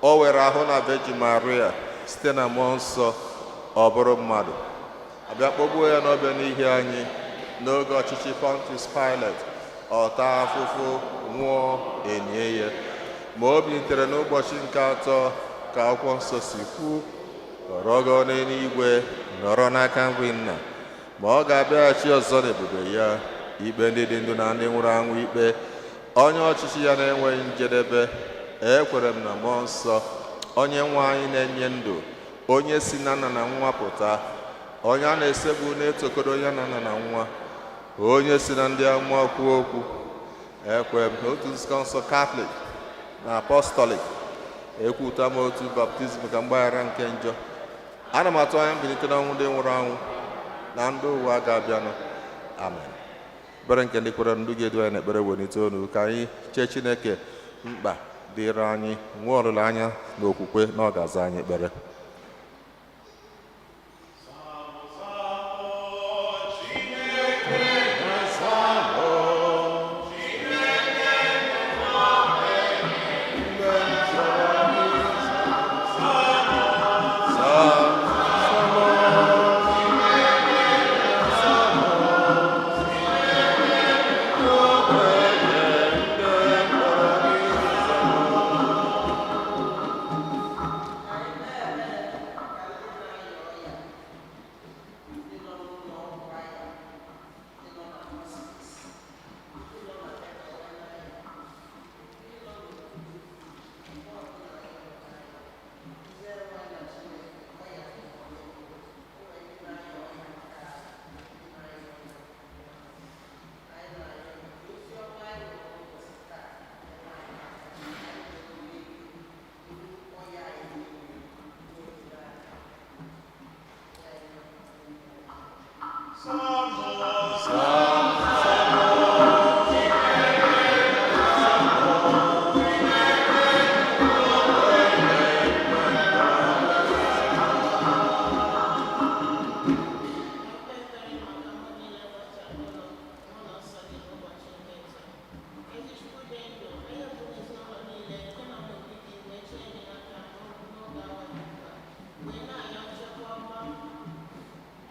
O were ahụ na Virgin Maria site na mmụọ nsọ, ọ bụrụ mmadụ, abịa kpọgbuo ya n'obe n'ihi anyị n'oge ọchịchị Pontius Pilate. Ọ taa afụfụ, nwụọ, enie ya, ma o bilitere n'ụbọchị nke atọ ka akwụkwọ nsọ si kwu, rọgọ n'eluigwe, nọrọ n'aka nri nna, ma ọ ga-abịaghachi ọzọ n'ebube ya ikpe ndị dị ndụ na ndị nwụrụ anwụ ikpe, onye ọchịchị ya na-enweghị njedebe. Ekwere m na mmụọ nsọ, onye nwe anyị na-enye ndụ, onye si na nna na nwa pụta, onye a na-esegbu na-etokọrọ ya na nna na nwa, onye si na ndị amụma kwuo okwu. Ekwe m na otu nzukọ nsọ Katọlik na Apọstọlik. Ekwuta m otu baptizim ka mgbaghara nke njọ. Ana m atụ anya mbilite n'ọnwụ ndị nwụrụ anwụ na ndị ụwa ga-abịanụ. Amen. Ekpere nke ndị kwere, ndụ ga-edu anyị n'ekpere. Welite olu ka anyị chee Chineke mkpa dịrị anyị, nwee olileanya na okwukwe na ọ ga-aza anyị ekpere.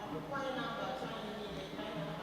Akwụkwọ anyị na-abata anyị niile ka anyị.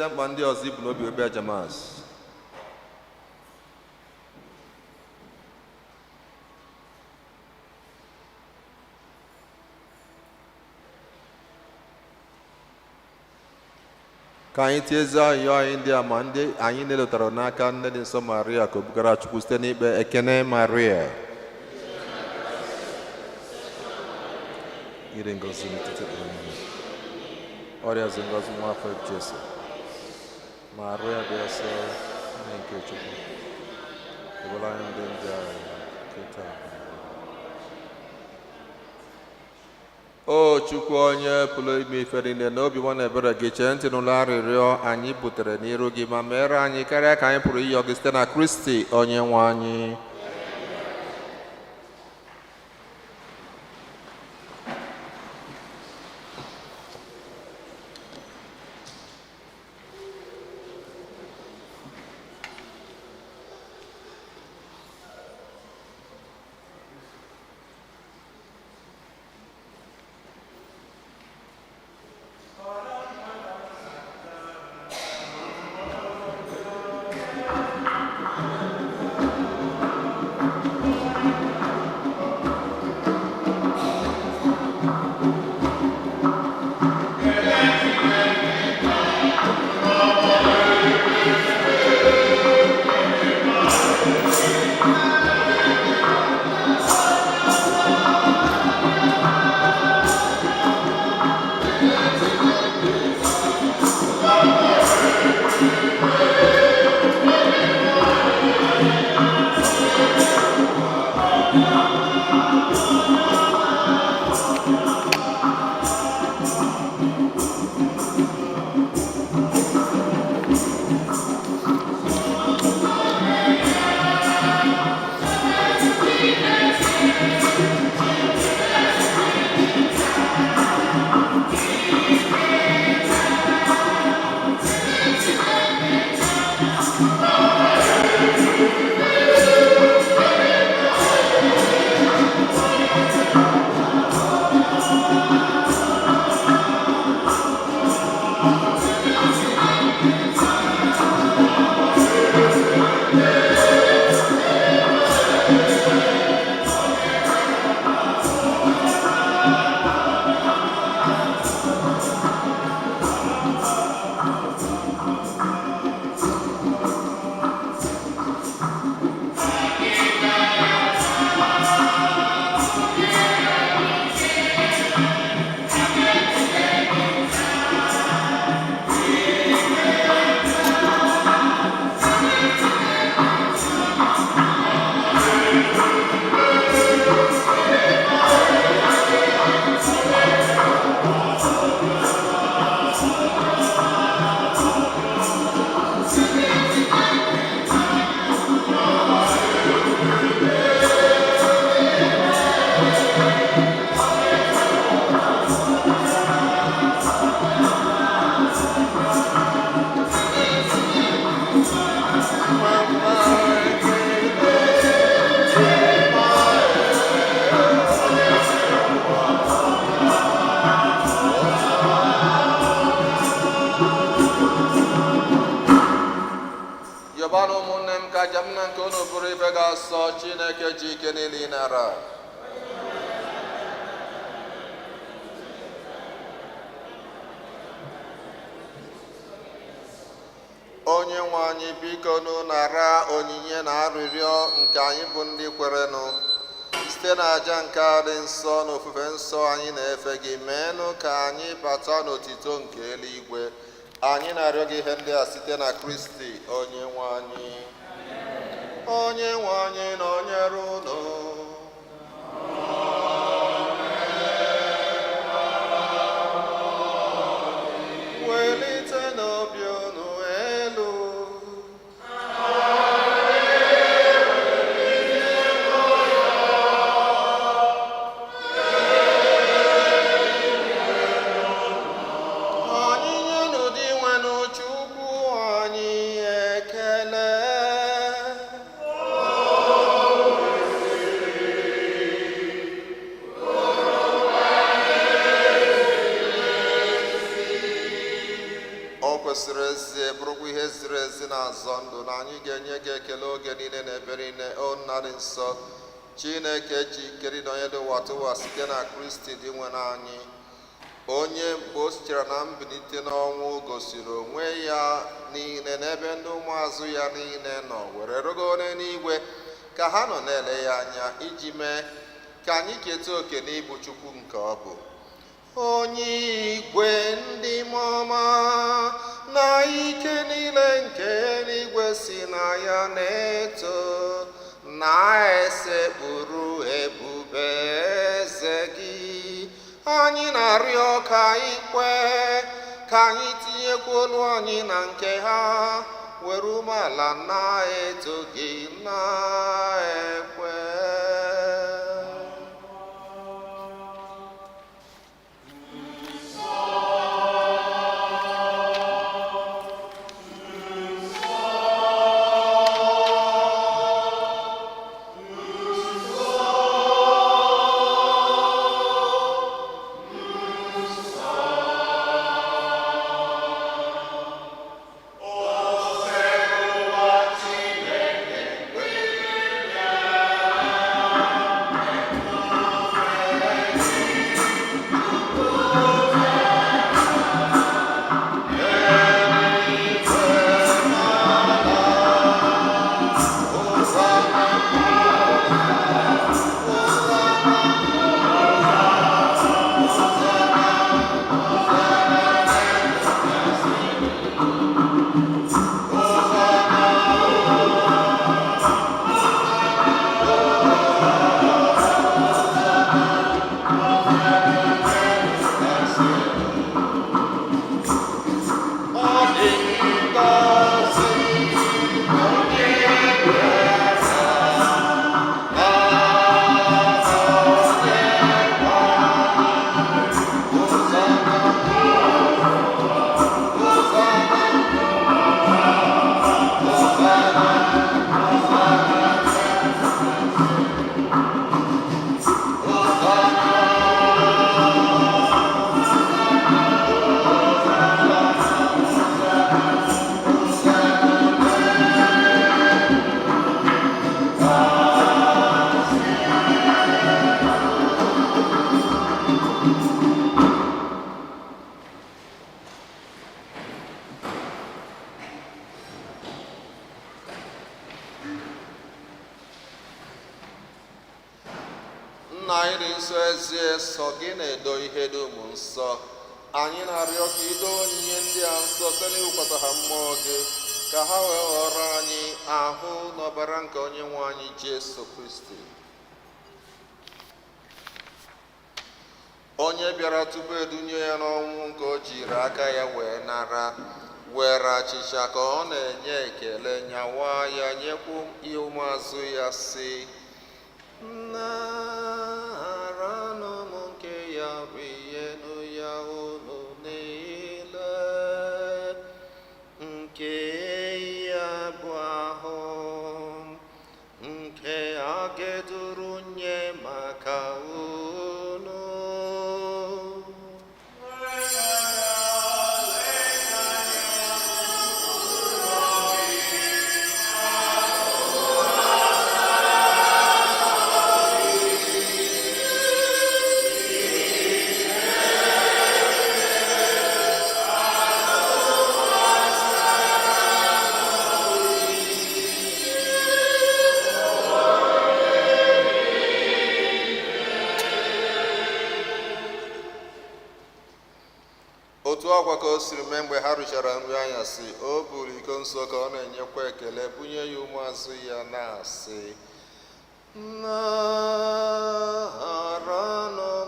Enwezie mkpa ndị ọzọ ibu n'obi obi aja Mass. Ka anyị tiezie ayọ anyị ndị a ma ndị anyị na-elotara n'aka nne dị nsọ Maria ka o bugara Chukwu site n'ikpe ekene Maria. Iri ngozi n'etiti ụmụ ọrịa zi ngozi nwa afọ Jesu. Maria dị nsọ, nne nke Chukwu, ebula anyị ndị njọ anyị kịta. O Chukwu onye pụrụ ime ife niile na obi nwa na ebere gị, chee ntị n'ụlọ arịrịọ anyị butere n'iru gị ma meere anyị karịa ka anyị pụrụ ịyọ gị site na Kristi onye nwe anyị. Yọbanụ ụmụnne m ka aja m na nke unu bụrụ ife ga-asọ Chineke ji ike niile ịnara. Onye nwe anyị, biko nụ nara onyinye na arịrịọ nke anyị bụ ndị kwerenụ site na aja nke a dị nsọ na ofufe nsọ anyị na-efe gị, meenụ ka anyị bata n'otito nke eluigwe. Anyị na-arịọ gị ihe ndị a site na Kristi onye nwe anyị. Onye nwe anyị nọnyere unu. Welite n'obi unu elu. Anyị nyenụ Dinwenụ Chukwu anyị ekele. na-azọ ndụ, na anyị ga-enye gị ekele oge niile na ebe niile, o Nna dị nsọ, Chineke ji ikeri na onye dị ụwa tụwa, site na Kristi dị nwe anyị, onye mgbe o sitere na mbilite n'ọnwụ gosiri onwe ya niile n'ebe ndị ụmụazụ ya niile nọ, were rịgo n'eluigwe ka ha nọ na-ele ya anya iji mee ka anyị keta oke n'ịbụ Chukwu nke ọ bụ onye igwe ndị mmụọ na ike niile nke eluigwe si na ya na-eto na-esekpuru ebube eze gị. Anyị na-arịọ ka anyị kwee ka anyị tinyekwu olu anyị na nke ha, were umeala na-eto gị na-ekwe. Ọ dị ngọzi onye Nna anyị dị nsọ, ezie sọ gị na-edo ihe dum nsọ. Anyị na-arịọ ka ido onyinye ndị a nsọ site n'iwukwasị ha mmụọ gị, ka ha wee ghọrọ anyị ahụ na ọbara nke onye nwe anyị Jesu Kristi, onye bịara tupu edunye ya n'ọnwụ nke o jiri aka ya wee nara, were achịcha ka ọ na-enye ekele, nyawa ya, nyekwu ihe ụmụazụ ya, sị: "Naranụ m nke ya, rienụ ya unu niile. Nke ya bụ ahụ m, nke a ga-eduru nye maka unu." Otu ọkwa ka o siri mee, mgbe ha richara nri anyasị, o buru iko nsọ ka ọ na-enyekwa ekele, bunye ya ụmụazụ ya, na-asị: "Naranụ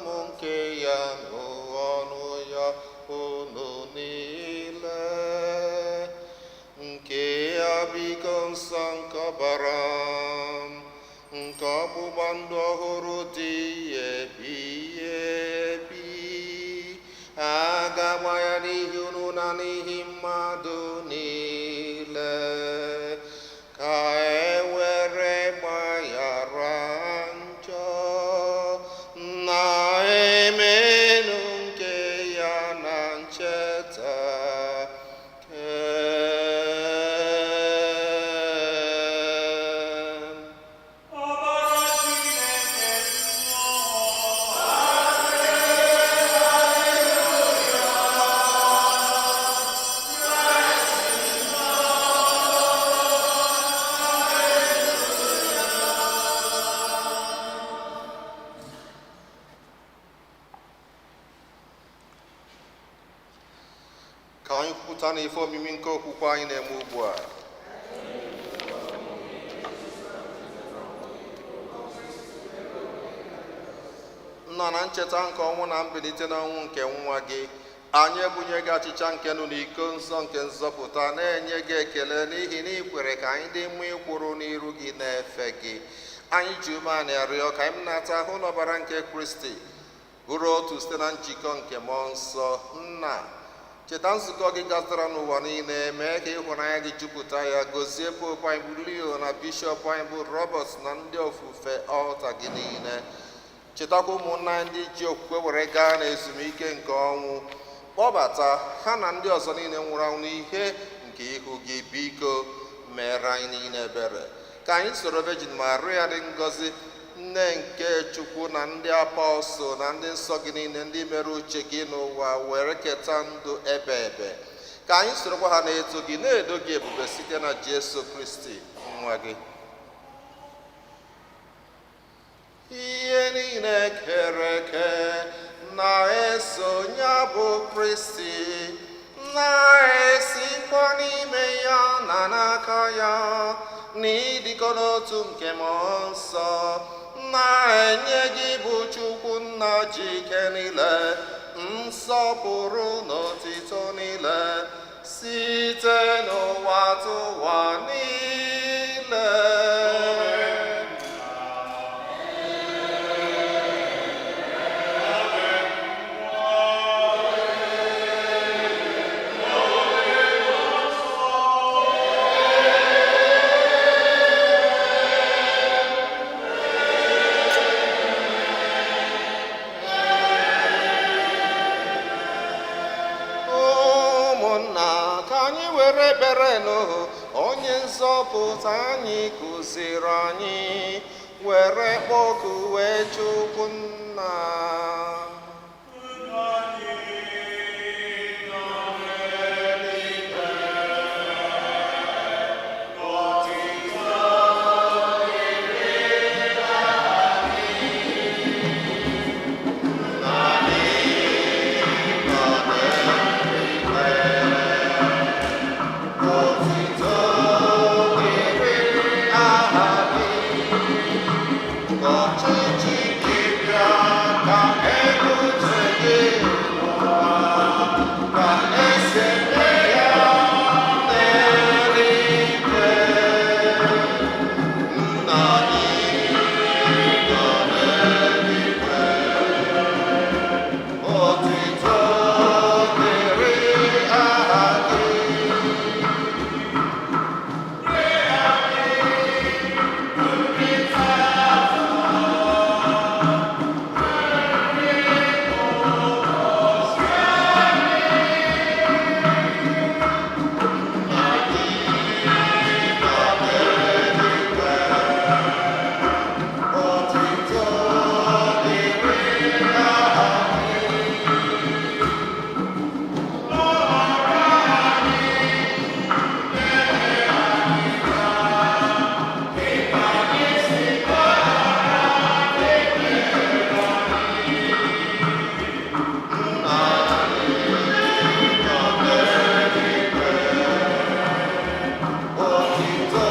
m nke ya, ṅụọnụ ya unu niile. Nke ya bụ iko nsọ nke ọbara m, nke ọgbụgba ndụ ọhụrụ dị ebighị ebi. A ga-agba ya n'ihi unu na n'ihi mmadụ niile, ka e were gbaghara njọ. Na-emenụ nke ya na ncheta nke." Ka anyị kwupụta na ife omimi nke okwukwe anyị na-eme ugbu a. Nna, na ncheta nke ọnwụ na mbilite n'ọnwụ nke nwa gị, anyị ebunye gị achịcha nke nụ n'iko nsọ nke nzọpụta, na-enye gị ekele n'ihi na ị kwere ka anyị dị mma ịkwụrụ n'iru gị na-efe gị. Anyị ji umeala arịọ ka anyị nata ahụ n'ọbara nke Kristi, bụrụ otu site na njikọ nke Mmụọ Nsọ. Nna, cheta nzukọ gị gazara n'ụwa niile, mee ka ịhụnanya gị jupụta ya. Gozie Popu anyị bụ Leo na Bishọp anyị bụ Robert na ndị ofufe ọlta gị niile. Chetakwa ụmụnna anyị ndị ji okwukwe were gaa n'ezumike nke ọnwụ, kpọbata ha na ndị ọzọ niile nwụrụ anwụ n'ihe nke ihu gị. Biko mere anyị niile ebere, ka anyị soro Virgin Maria dị ngọzi, nne nke Chukwu, na ndị apọstụl na ndị nsọ gị niile ndị mere uche gị n'ụwa were keta ndụ ebe ebe. Ka anyị sorokwa ha na-eto gị, na-edo gị ebube site na Jesu Kristi nwa gị. Ihe niile kere eke na-eso ya bụ Kristi, na-esikwa n'ime ya na n'aka ya, n'ịdịkọ n'otu nke Mmụọ Nsọ, na-enye gị bụ Chukwu Nna ji ike niile nsọpụrụ na otito niile site n'ụwa tụwa niile. Ụmụnna, ka anyị were ekpere n'ohu onye nzọpụta anyị kụziri anyị were kpọkuwe Chukwu Nna. Ọchịchị gị bịa, ka ebute gị n'ụwa, ka esi eme ya n'eluigwe. Nna anyị nọ n'eluigwe, otuto dịrị aha gị. Otuto dịrị aha gị. Otuto dịrị aha gị. Otuto.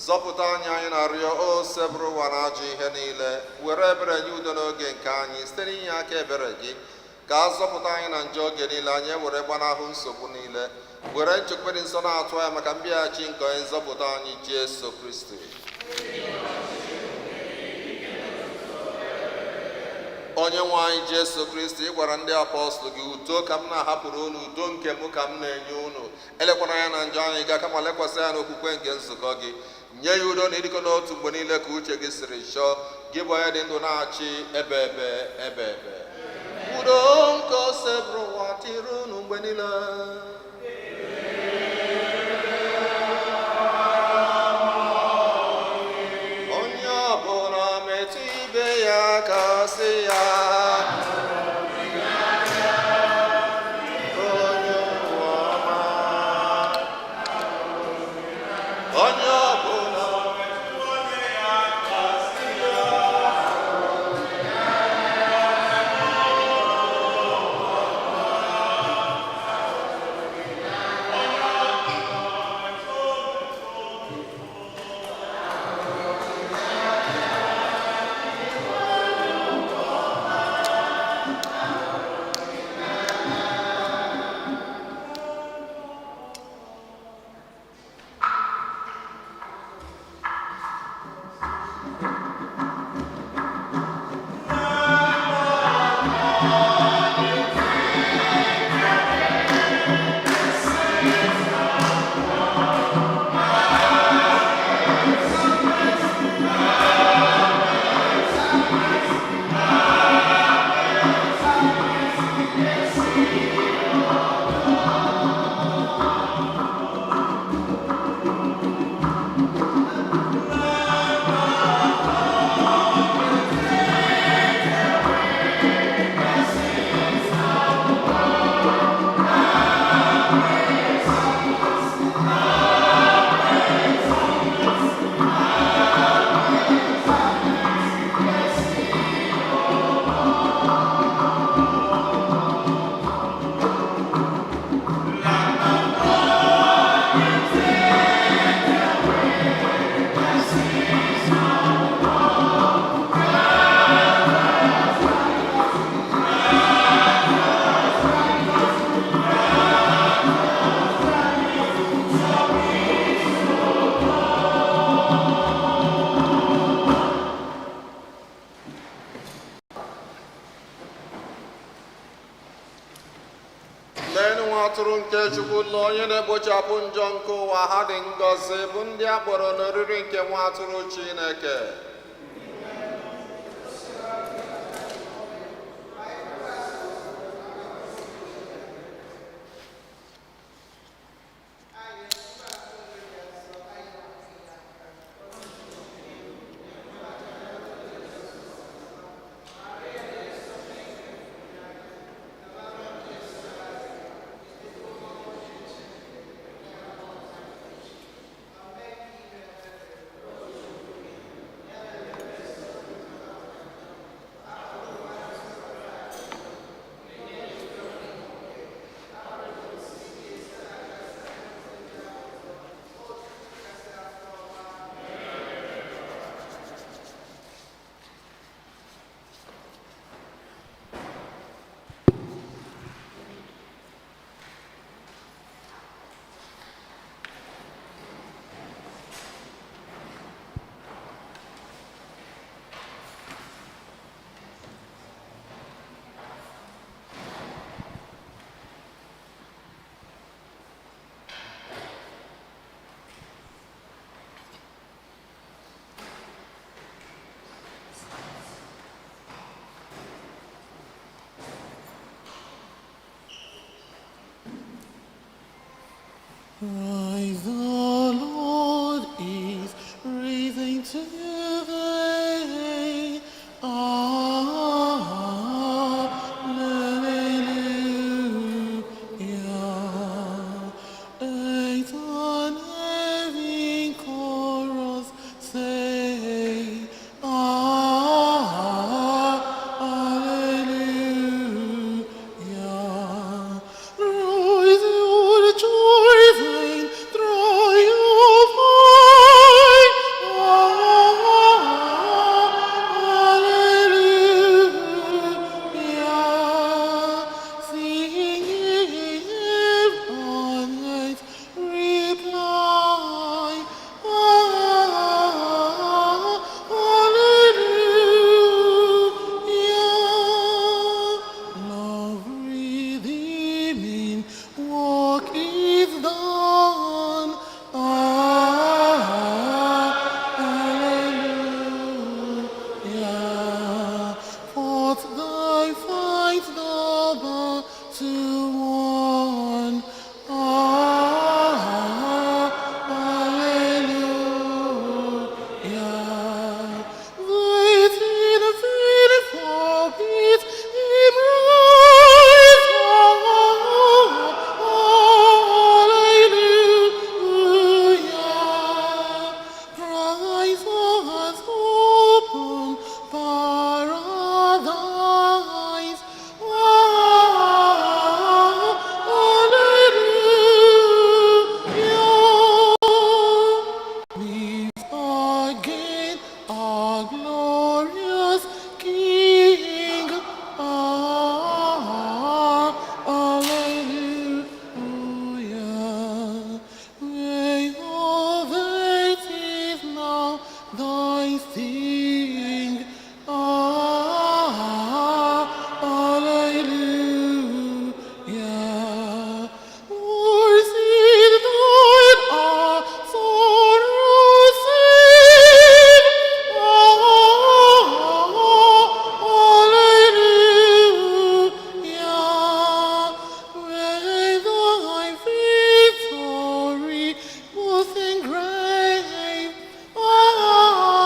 Zọpụta anyị, anyị na-arịọ, o sebụrụ ụwa na ajọ ihe niile. Were ebere nye udo n'oge nke anyị site n'inye aka ebere gị, ka a zọpụta anyị na njọ oge niile, anyị ewere gbanahụ nsogbu niile, were nchekwube dị nsọ na-atụ anya maka mbịaghachi nke onye nzọpụta anyị Jesu Kristi. Onye nwe anyị Jesu Kristi, ị gwara ndị apọstụl gị, udo ka m na-ahapụrụ unu, udo nke mụ ka m na-enye unu. Elekwana anya na njọ anyị ga, kama lekwasị anya n'okwukwe nke nzukọ gị. Nye ya udo na ịdịkọ n'otu mgbe niile ka uche gị siri chọọ, gị bụ onye dị ndụ na-achị ebe ebe ebe ebe. Udo nke Osebụrụwa dịrị unu mgbe niile. Onye ọbụla metụ ibe ya aka, sị ya, onye ụwa ọma. Onye ọbụla metụ onye ya aka, sị ya. Leenụ nwa atụrụ nke Chukwu na onye na-ekpochapụ njọ nke ụwa. Ha dị ngọzi bụ ndị a kpọrọ n'oriri nke nwa atụrụ Chineke. Rise, the Lord is raising today. Alleluia. Eight on heaven chorus say, Alleluia. Rise, your joy, Work is done. Alleluia. Fought thy fight, the battle won. Alleluia. Waiting for peace, him rise. Alleluia. Christ has opened paradise. Alleluia. Meet again our glorious King. Alleluia. May all that is now thy sing. Alleluia. Worthy thine our sorrows save. Alleluia. May thy victory both in grave. Alleluia.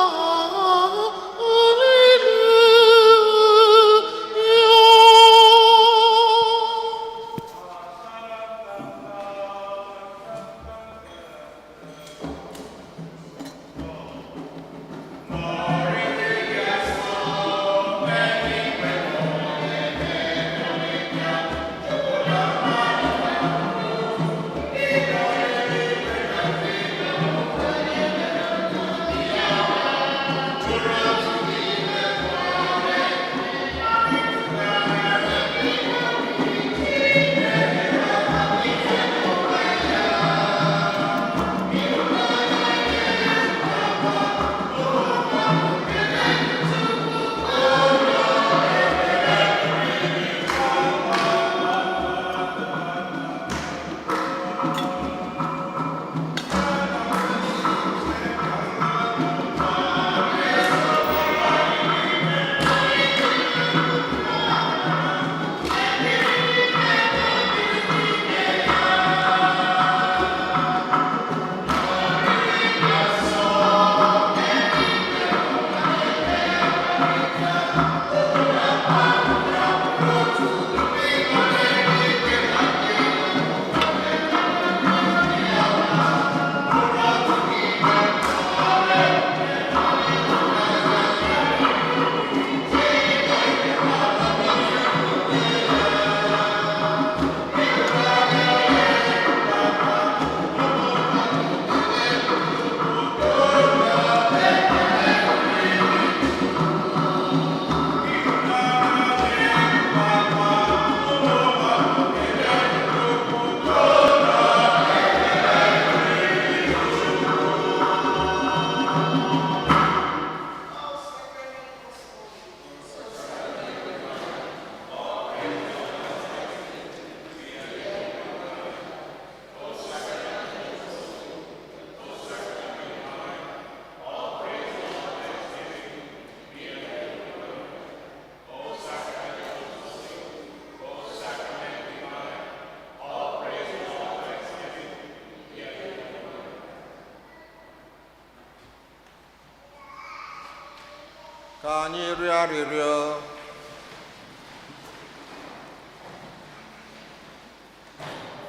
Ka anyị rịọ arịrịọ.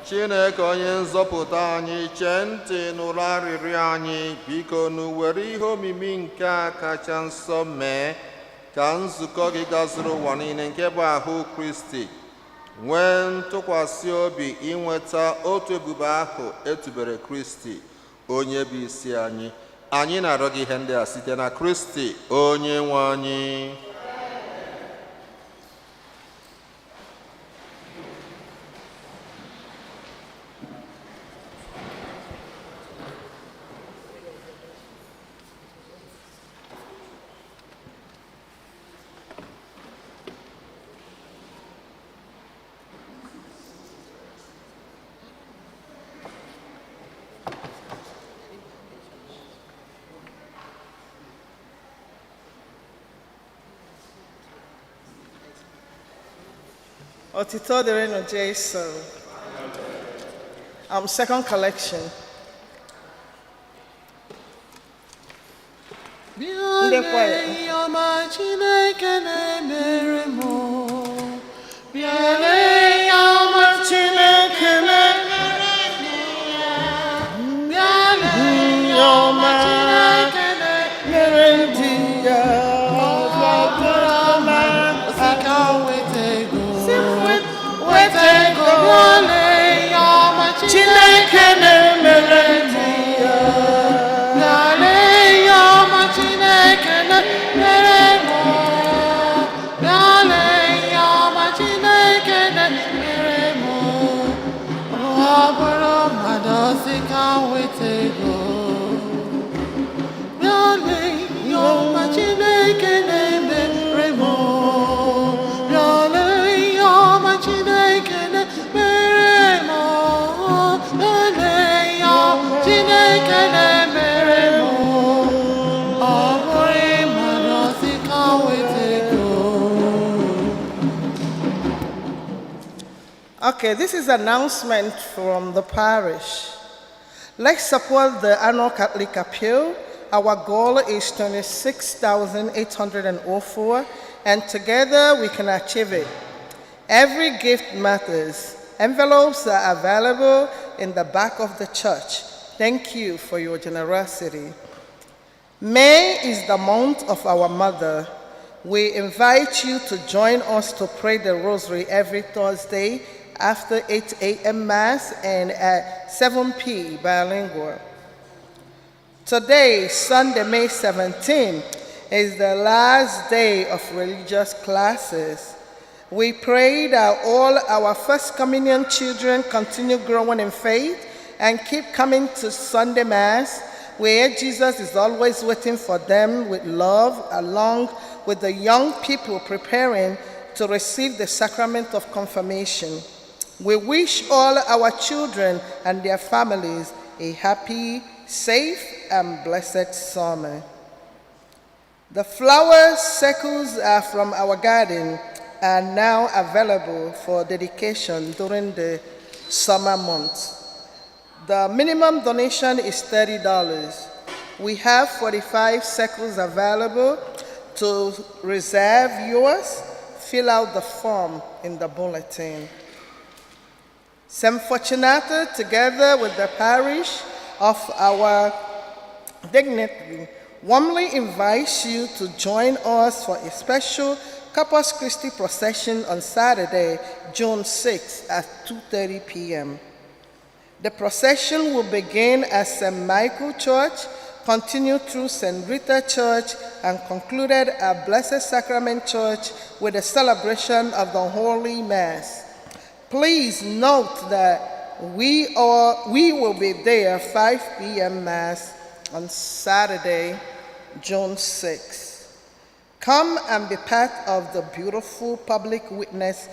Chineke onye nzọpụta anyị, chee ntị nụrụ arịrịọ anyị. Biko nu were ihe omimi nke a kacha nsọ mee ka nzukọ gị gazuru ụwa niile, nke bụ ahụ Kristi, nwee ntụkwasị obi inweta otu ebube ahụ etubere Kristi onye bụ isi anyị. Anyị na-arịọ gị ihe ndị a site na Kristi onye nwe anyị. Otito dịrịnụ Jesu. Second collection. Ndị kwaya. Bịa ọma Chineke na-emere m. Bịa lee ya ọma Chineke na-emere m. Bịa lee ya ọma Chineke na-emere Mere ndị ya. Ọ bụrụ ma sị ka weta ego. Si Weta ego. Bịa lee ya ọma Chineke na-emere ndị ya. Bịa lee ya ọma Chineke na-emere m. Bịa lee ya ọma Chineke na-emere m. Ọ bụrụ mmadụ sị ka weta ego. Bịa lee ya ọma Chineke na-emere m. Bịa lee ya ọma Chineke na-emere m. Bịa lee ya ọma Chineke na-emere m. Ọ bụrụ mmadụ sị ka weta ego. Okay, this is announcement from the parish. Let's support the annual Catholic Appeal. Our goal is 26,804, and together we can achieve it. Every gift matters. Envelopes are available in the back of the church. Thank you for your generosity. May is the month of our mother. We invite you to join us to pray the rosary every Thursday after 8 a.m. Mass and at 7 p. bilingual. Today, Sunday, May 17, is the last day of religious classes. We pray that all our First Communion children continue growing in faith and keep coming to Sunday Mass, where Jesus is always waiting for them with love, along with the young people preparing to receive the sacrament of confirmation. We wish all our children and their families a happy, safe, and blessed summer. The flower circles are from our garden are now available for dedication during the summer months. The minimum donation is $30. We have 45 circles available. To reserve yours, fill out the form in the bulletin. St. Fortunata, together with the parish of our dignity, warmly invites you to join us for a special Corpus Christi procession on Saturday, June 6 at 2:30 p.m. The procession will begin at St. Michael Church, continue through St. Rita Church, and concluded at Blessed Sacrament Church with a celebration of the Holy Mass. Please note that we will be there 5 p.m. Mass on Saturday, June 6. Come and be part of the beautiful public witness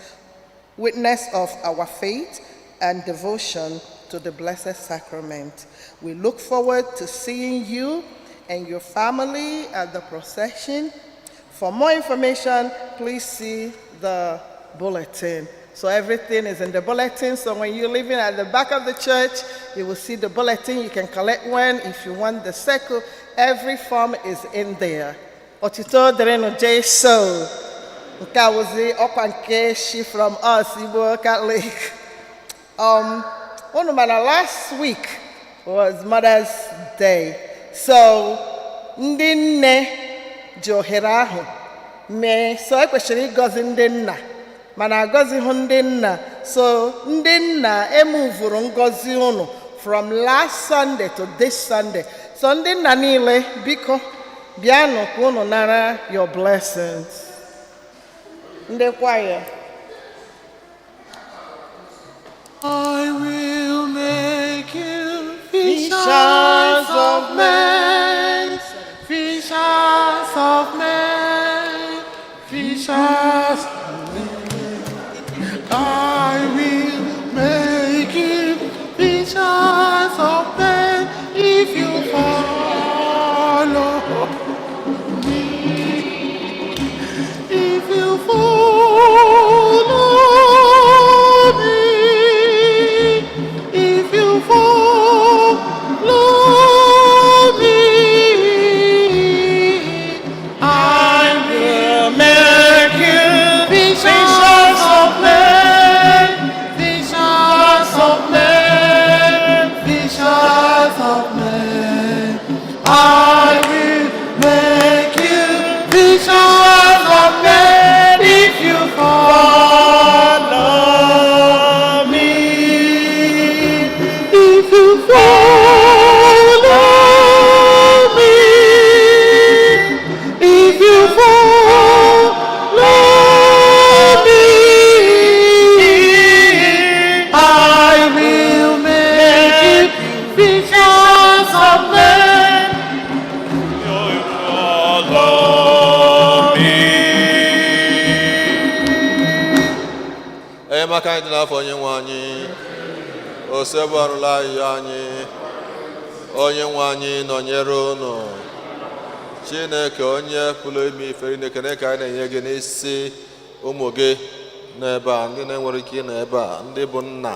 of our faith and devotion to the Blessed Sacrament. We look forward to seeing you and your family at the procession. For more information, please see the bulletin. So everything is in the bulletin. So when you're living at the back of the church, you will see the bulletin. You can collect one if you want the circle. Every form is in there. Otito dịrịnụ Jesu. Nke a wụzi ọkwa nke shi from us, Igbo Catholic. Unu mana last week was Mother's Day. So ndị nne ji ohere ahụ mee so ekwesịrị ịgọzi ndị nna mana agọzighị ndị nna, so ndị nna emuvuru ngọzi unu from last Sunday to this Sunday. So ndị nna niile, biko bịanụ ka unu nara your blessings. Ndị kwaya. I will make you fishers of men, fishers of men, fishers of men. I will make you fishers of men if you follow me. If you follow you follow me, I will make you fishers of men, fishers of men, fishers of men. I will make you fishers of men if you follow me. If you follow me, if you follow me, I will make you fishers of men. Follow me. Enyemaka anyị dị n'afọ onye nwe anyị. Osebụrụla ayịyọ anyị. Onye nwe anyị nọnyere unu. Chineke onye pụrụ ime ife niile, ekene ka anyị na-enye gị n'isi ụmụ gị n'ebe a, ndị na-enwere ike ịnọ ebe a, ndị bụ nna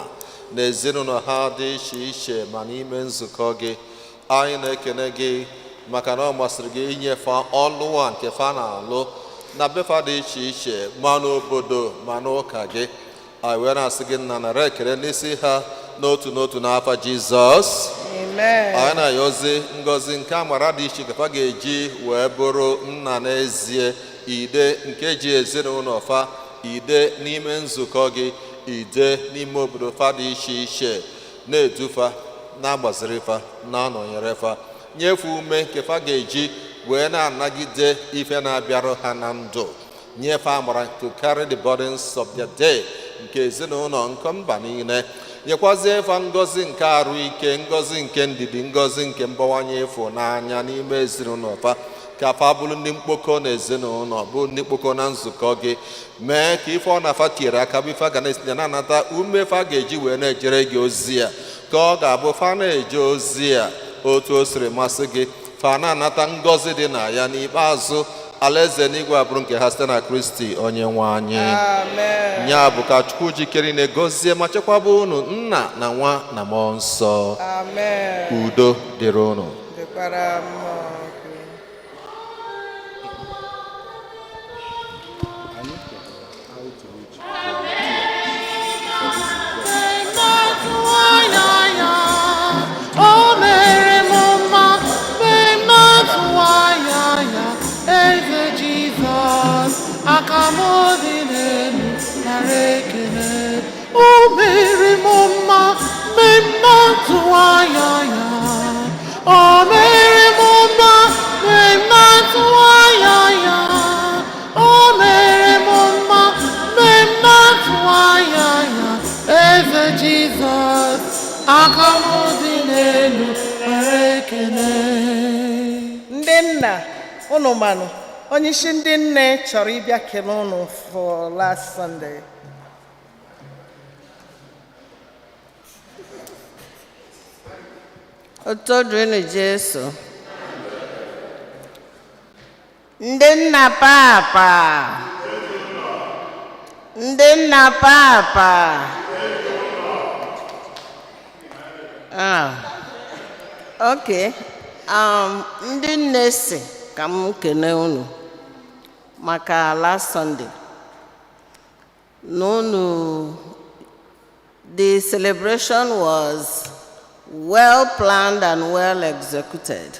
na ezinụlọ ha dị iche iche ma n'ime nzukọ gị. Anyị na-ekene gị maka na ọ masịrị gị inyefe ọlụ a nke fa na-alụ na befa dị iche iche, ma n'obodo ma n'ụka gị. Anyị wee na-asị gị, nna, nara ekele n'isi ha n'otu n'otu n'afa Jizọs. Amen. Anyị na-ayọzi ngọzi nke amara dị iche ka fa ga-eji wee bụrụ nna n'ezie, ide nke ji ezinụlọ fa, ide n'ime nzukọ gị, ide n'ime obodo fa dị iche iche, na-edufa, na-agbaziri fa, na-anọnyere fa, nyefe ume nke fa ga-eji wee na-anagide ife na-abịarụ ha na ndụ, nyefe amara to carry the burdens of their day, nke ezinụlọ, nke mba niile. Nyekwazie fa ngọzi nke arụ ike, ngọzi nke ndidi, ngọzi nke mbawanye ịfụnanya n'ime ezinụlọ fa, ka fa bụrụ ndị mkpokọ na ezinụlọ, bụ ndị mkpokọ na nzukọ gị. Mee ka ife ọ na-afa tinyere aka bụ ife a ga na-esinye na-anata ume fa ga-eji wee na-ejere gị ozi a, ka ọ ga-abụ fa na-eje ozi a otu o siri masị gị, fa na-anata ngọzi dị na ya. N'ikpeazụ, alaeze n'igwe abụrụ nke ha site na Kristi onye nwe anyị. Amen. Ya bụ, ka Chukwu jikere na-egozie ma chekwaba unu, Nna na Nwa na Mmụọ Nsọ. Amen. Udo dịrị unu. Dịkwara mmụọ gị. Anyị kwadoro outreach volunteers for this event. O mere m mma mgbe m na-atụ anya ya. Eze Jizọs, aka m dị n'elu, nara ekele. O mere m mma mgbe m na-atụ anya ya. O mere m mma mgbe m na-atụ anya ya. O mere m mma mgbe m na-atụ anya ya. Eze Jizọs, aka m dị n'elu, nara ekele. Ndị nna, unu manụ onye isi ndị nne chọrọ ịbịa kelee unu for last Sunday. Otuto dịrịnụ Jesu. Ndị nna papa. Ndị nna papa. Ah. Okay. Ndị nne si ka m kene unu maka last Sunday. Na unu, the celebration was well planned and well executed.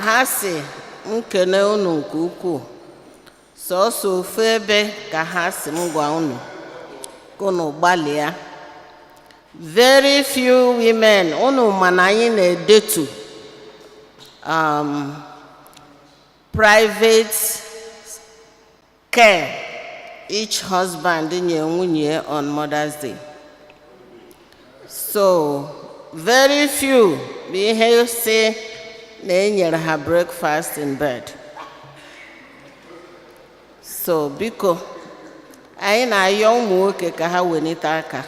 Ha si m kene unu nke ukwuu. Sọọsọ ofu ebe ka ha si m gwa unu ka unu gbalịa. Very few women, unu ma na anyị na-edetu private care each husband nye nwunye on Mother's Day. So very few bụ ihe si na enyere ha breakfast in bed. So biko, anyị na-ayọ ụmụ nwoke ka ha welite aka.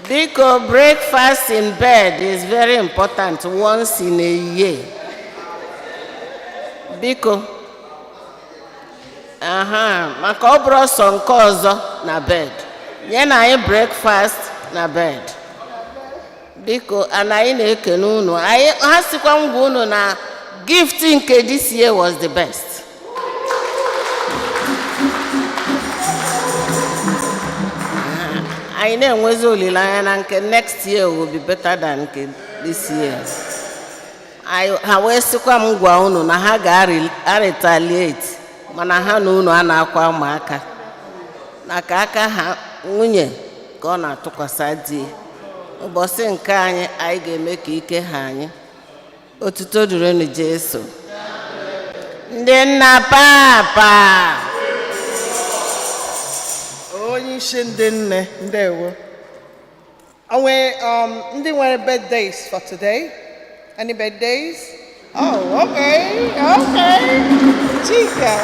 Biko, breakfast in bed is very important once in a year. Biko. Aha, maka ọ bụrụ ọsọ nke ọzọ na bed. Nye na anyị breakfast na bed. Biko, ana anyị na-ekene unu. Anyị ha sikwa ngwa unu na gift nke this year was the best. Anyị na-enwezi olileanya na nke next year will be better than nke this year. Ha wee sịkwa m gwa unu na ha ga-retaliate, mana ha na unu a na-akwa ụmụaka na ka aka ha nwunye ka ọ na-atụkwasị di. Ụbọchị nke anyị, anyị ga-eme ka ike ha anyị. Otuto dịrịnụ Jesu. Ndị nna papa. Onye isi ndị nne, ndewo. Onwe ndị nwere birthdays for today? Any birthdays? Oh, okay. Chika.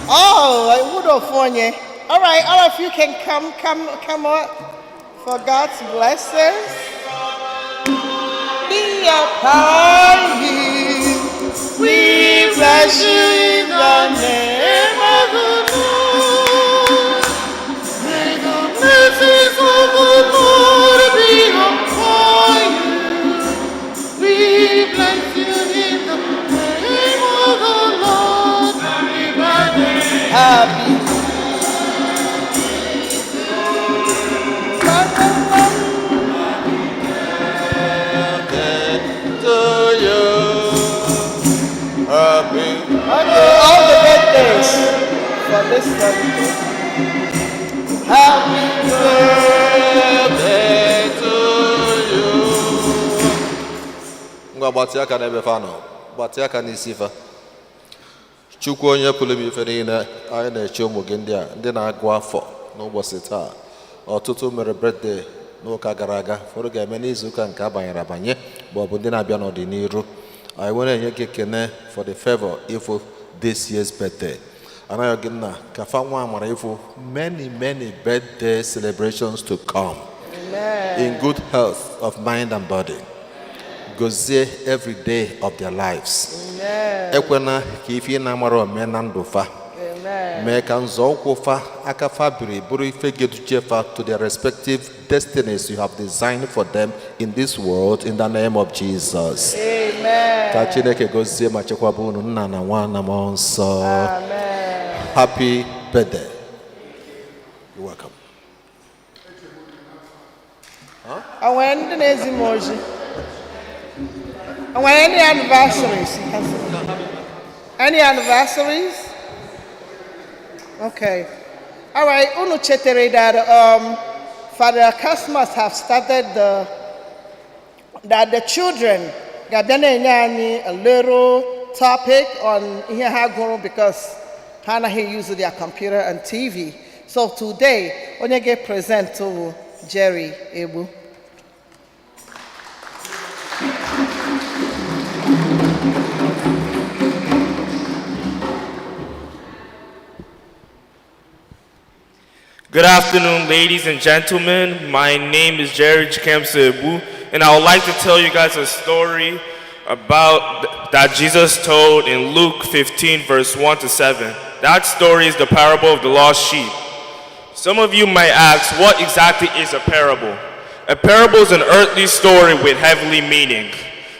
Oh, I would have onye. All right, all of you can come, come, come up for God's blessings. Be upon you. We bless you in the name of the Lord. May the blessings of the Lord be upon you. We bless you in the name of the Lord. Happy birthday. Happy. Birthday to you. Happy Okay, all the birthdays for this Sunday. Happy birthday to you. Ngwa, gbatị aka n'ebe fa nọ, gbatị aka n'isi fa. Chukwu onye pụrụ ime ife niile, anyị na-eche ụmụ gị ndị a, ndị na-agụ afọ n'ụbọchị taa. Ọtụtụ mere birthday n'ụka gara aga, ụfọdụ ga-eme n'izuụka nke abanyere abanye, ma ọ bụ ndị na-abịa n'ọdịnihu. Anyị nwere enye gị ekene for the favor ịfụ this year's birthday. Anaghị gị nna ka fa nwa amara ịfụ many, many birthday celebrations to come in good health of mind and body. Gozie every day of their lives. Ekwena ka ife ị na-amara ome na ndụ fa. Mee ka nzọụkwụ fa, aka fa biri bụrụ ife ga-eduche fa to their respective destinies you have designed for them in this world, in the name of Jesus. Amen. Ka Chineke gozie ma chekwaba unu, nna na nwa na mmụọ nsọ. Amen. Happy birthday. You're welcome. O nwere ndị na-ezi m ozi? O nwere any anniversaries? Any anniversaries? Okay. All right, unu chetere that Father Cosmas have started the that the children ga-abịa na-enye anyị a little topic on ihe ha gụrụ, because ha anaghị use their computer and TV. So today, onye ga-present bụ Jerry Egbu. Good afternoon, ladies and gentlemen. My name is Jerry Chikamsebu, and I would like to tell you guys a story about that Jesus told in Luke 15, verse 1 to 7. That story is the parable of the lost sheep. Some of you might ask, what exactly is a parable? A parable is an earthly story with heavenly meaning.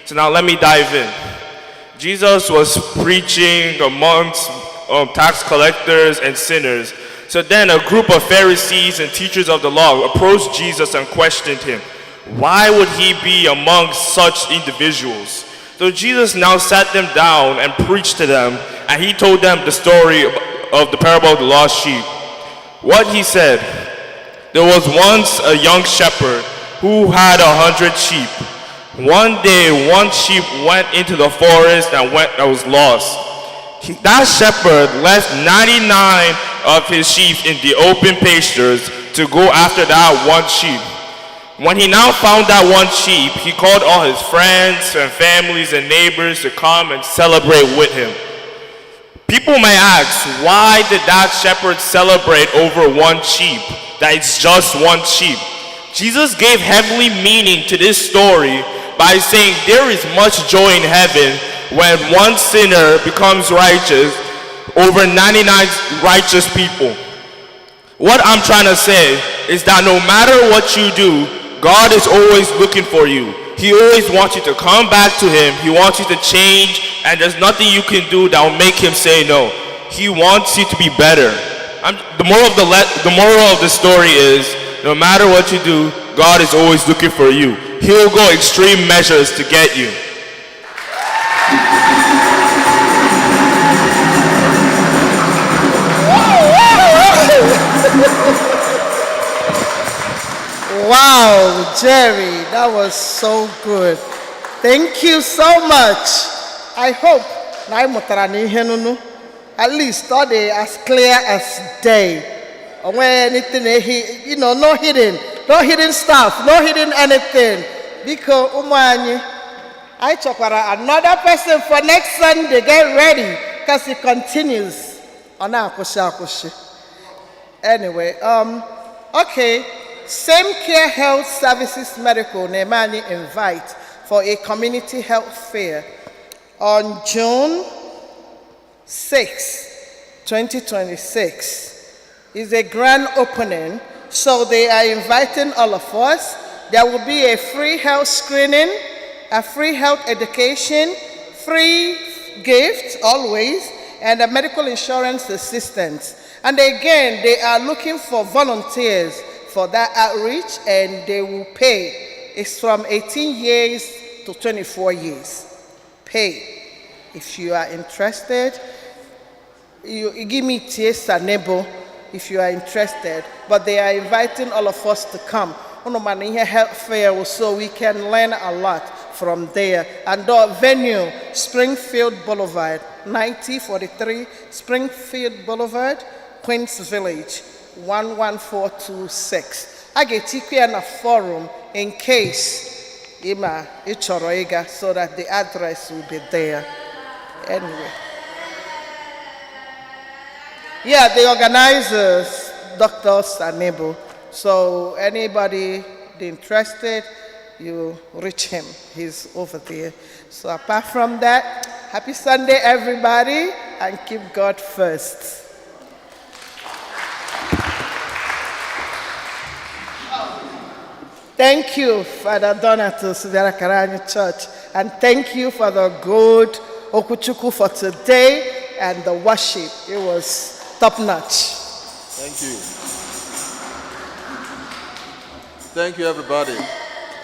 So now let me dive in. Jesus was preaching amongst tax collectors and sinners. So then a group of Pharisees and teachers of the law approached Jesus and questioned him. Why would he be among such individuals? So Jesus now sat them down and preached to them, and he told them the story of the parable of the lost sheep. What he said: there was once a young shepherd who had 100 sheep. One day, one sheep went into the forest and was lost. That shepherd left 99 of his sheep in the open pastures to go after that one sheep. When he now found that one sheep, he called all his friends and families and neighbors to come and celebrate with him. People may ask, why did that shepherd celebrate over one sheep? That it's just one sheep. Jesus gave heavenly meaning to this story by saying there is much joy in heaven when one sinner becomes righteous over 99 righteous people. What I'm trying to say is that no matter what you do, God is always looking for you. He always wants you to come back to Him. He wants you to change, and there's nothing you can do that will make Him say no. He wants you to be better. The moral of the story is, no matter what you do, God is always looking for you. He'll go extreme measures to get you. Wow, Jerry, that was so good. Thank you so much. I hope na anyị mụtara na ihe nunu. At least ọ dị as clear as day. O nweghị anything ehi, no hidden, no hidden stuff, no hidden anything. Biko ụmụ anyị, anyị chọkwara another person for next Sunday. Get ready, because it continues. Ọ na-akwụsị akwụsị. Anyway, okay. Same Care Health Services Medical na-eme anyị invite for a community health fair on June 6, 2026. Is a grand opening, so they are inviting all of us. There will be a free health screening, a free health education, free gift always, and a medical insurance assistance. And again, they are looking for volunteers for that outreach, and they will pay. It's from 18 years to 24 years. Pay. If you are interested, you give me Tiesa Nebo if you are interested. But they are inviting all of us to come. Unu ma na ihe health fair so we can learn a lot from there. And the venue, Springfield Boulevard, 9043 Springfield Boulevard, Queens Village, 11426. A ga-etikwa ya na forum in case ịma ị chọrọ ịga so that the address will be there. Anyway. Yeah, the organizers, Dr. Sanebo. So anybody interested, you reach him. He's over there. So apart from that, happy Sunday, everybody, and keep God first. Thank you, Father Donatus Karani Church, and thank you for the good Okuchuku for today and the worship. It was top notch. Thank you. Thank you, everybody.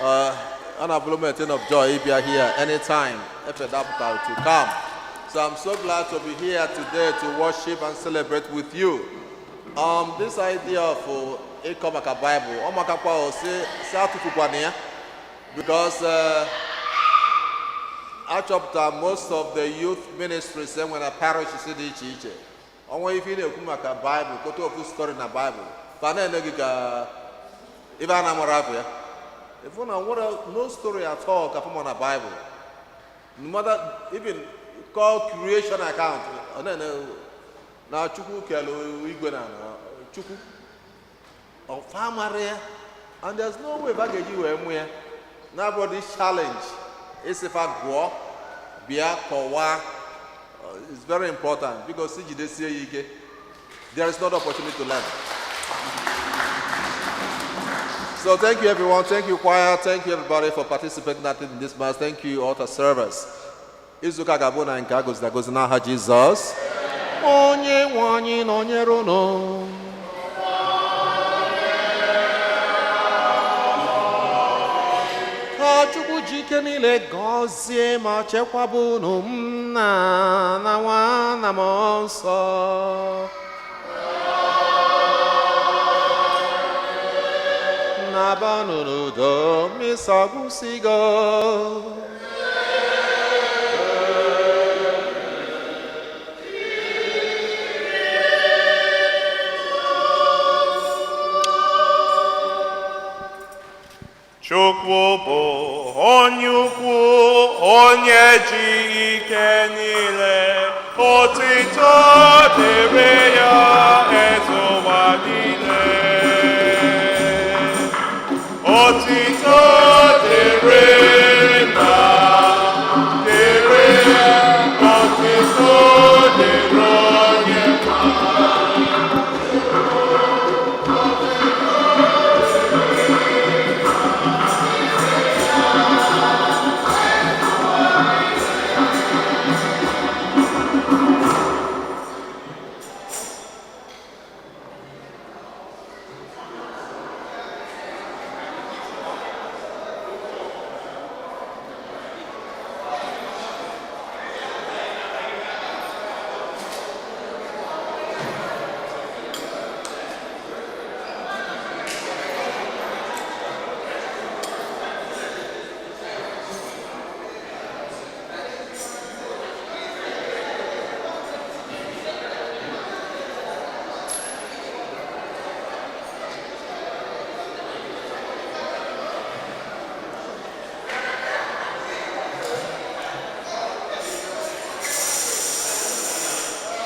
An abundant of joy if you are here anytime, if to come. So I'm so glad to be here today to worship and celebrate with you. This idea of ịkọ maka Bible, ọ makakwa o si atụfukwana ya, because achọpụtara most of the youth ministries enwe na parishes dị iche iche. Ọnwa ife ị na-ekwu maka Bible, kote ofu story na Bible, fa na-ene gị ka ife a na-amara afọ ya. Ifu na nwere no story at all ka fọmọ na Bible. No matter even call creation account, ọ na-ene na Chukwu kere igwe na ala, Chukwu ọfa mara ya, and there's no way ba ga-eji wee mụ ya na-abụrụ this challenge isifa gụọ bịa kọwaa. It's very important because ijidesie ya ike, there is not opportunity to learn. So thank you, everyone. Thank you, choir. Thank you, everybody, for participating in this mass. Thank you, altar servers. Izuụka ga-abụ na nke a goziri agozi n'aha Jizọs. Onye nwe anyị nọnyere unu. Ka Chukwu ji ike niile gọzie ma chekwaba unu, Nna na Nwa na Mmụọ Nsọ. Nabanụ n'udo, misa gwụsịgo. Chukwu bụ onye ukwu, onye ji ike niile, otito dịrị.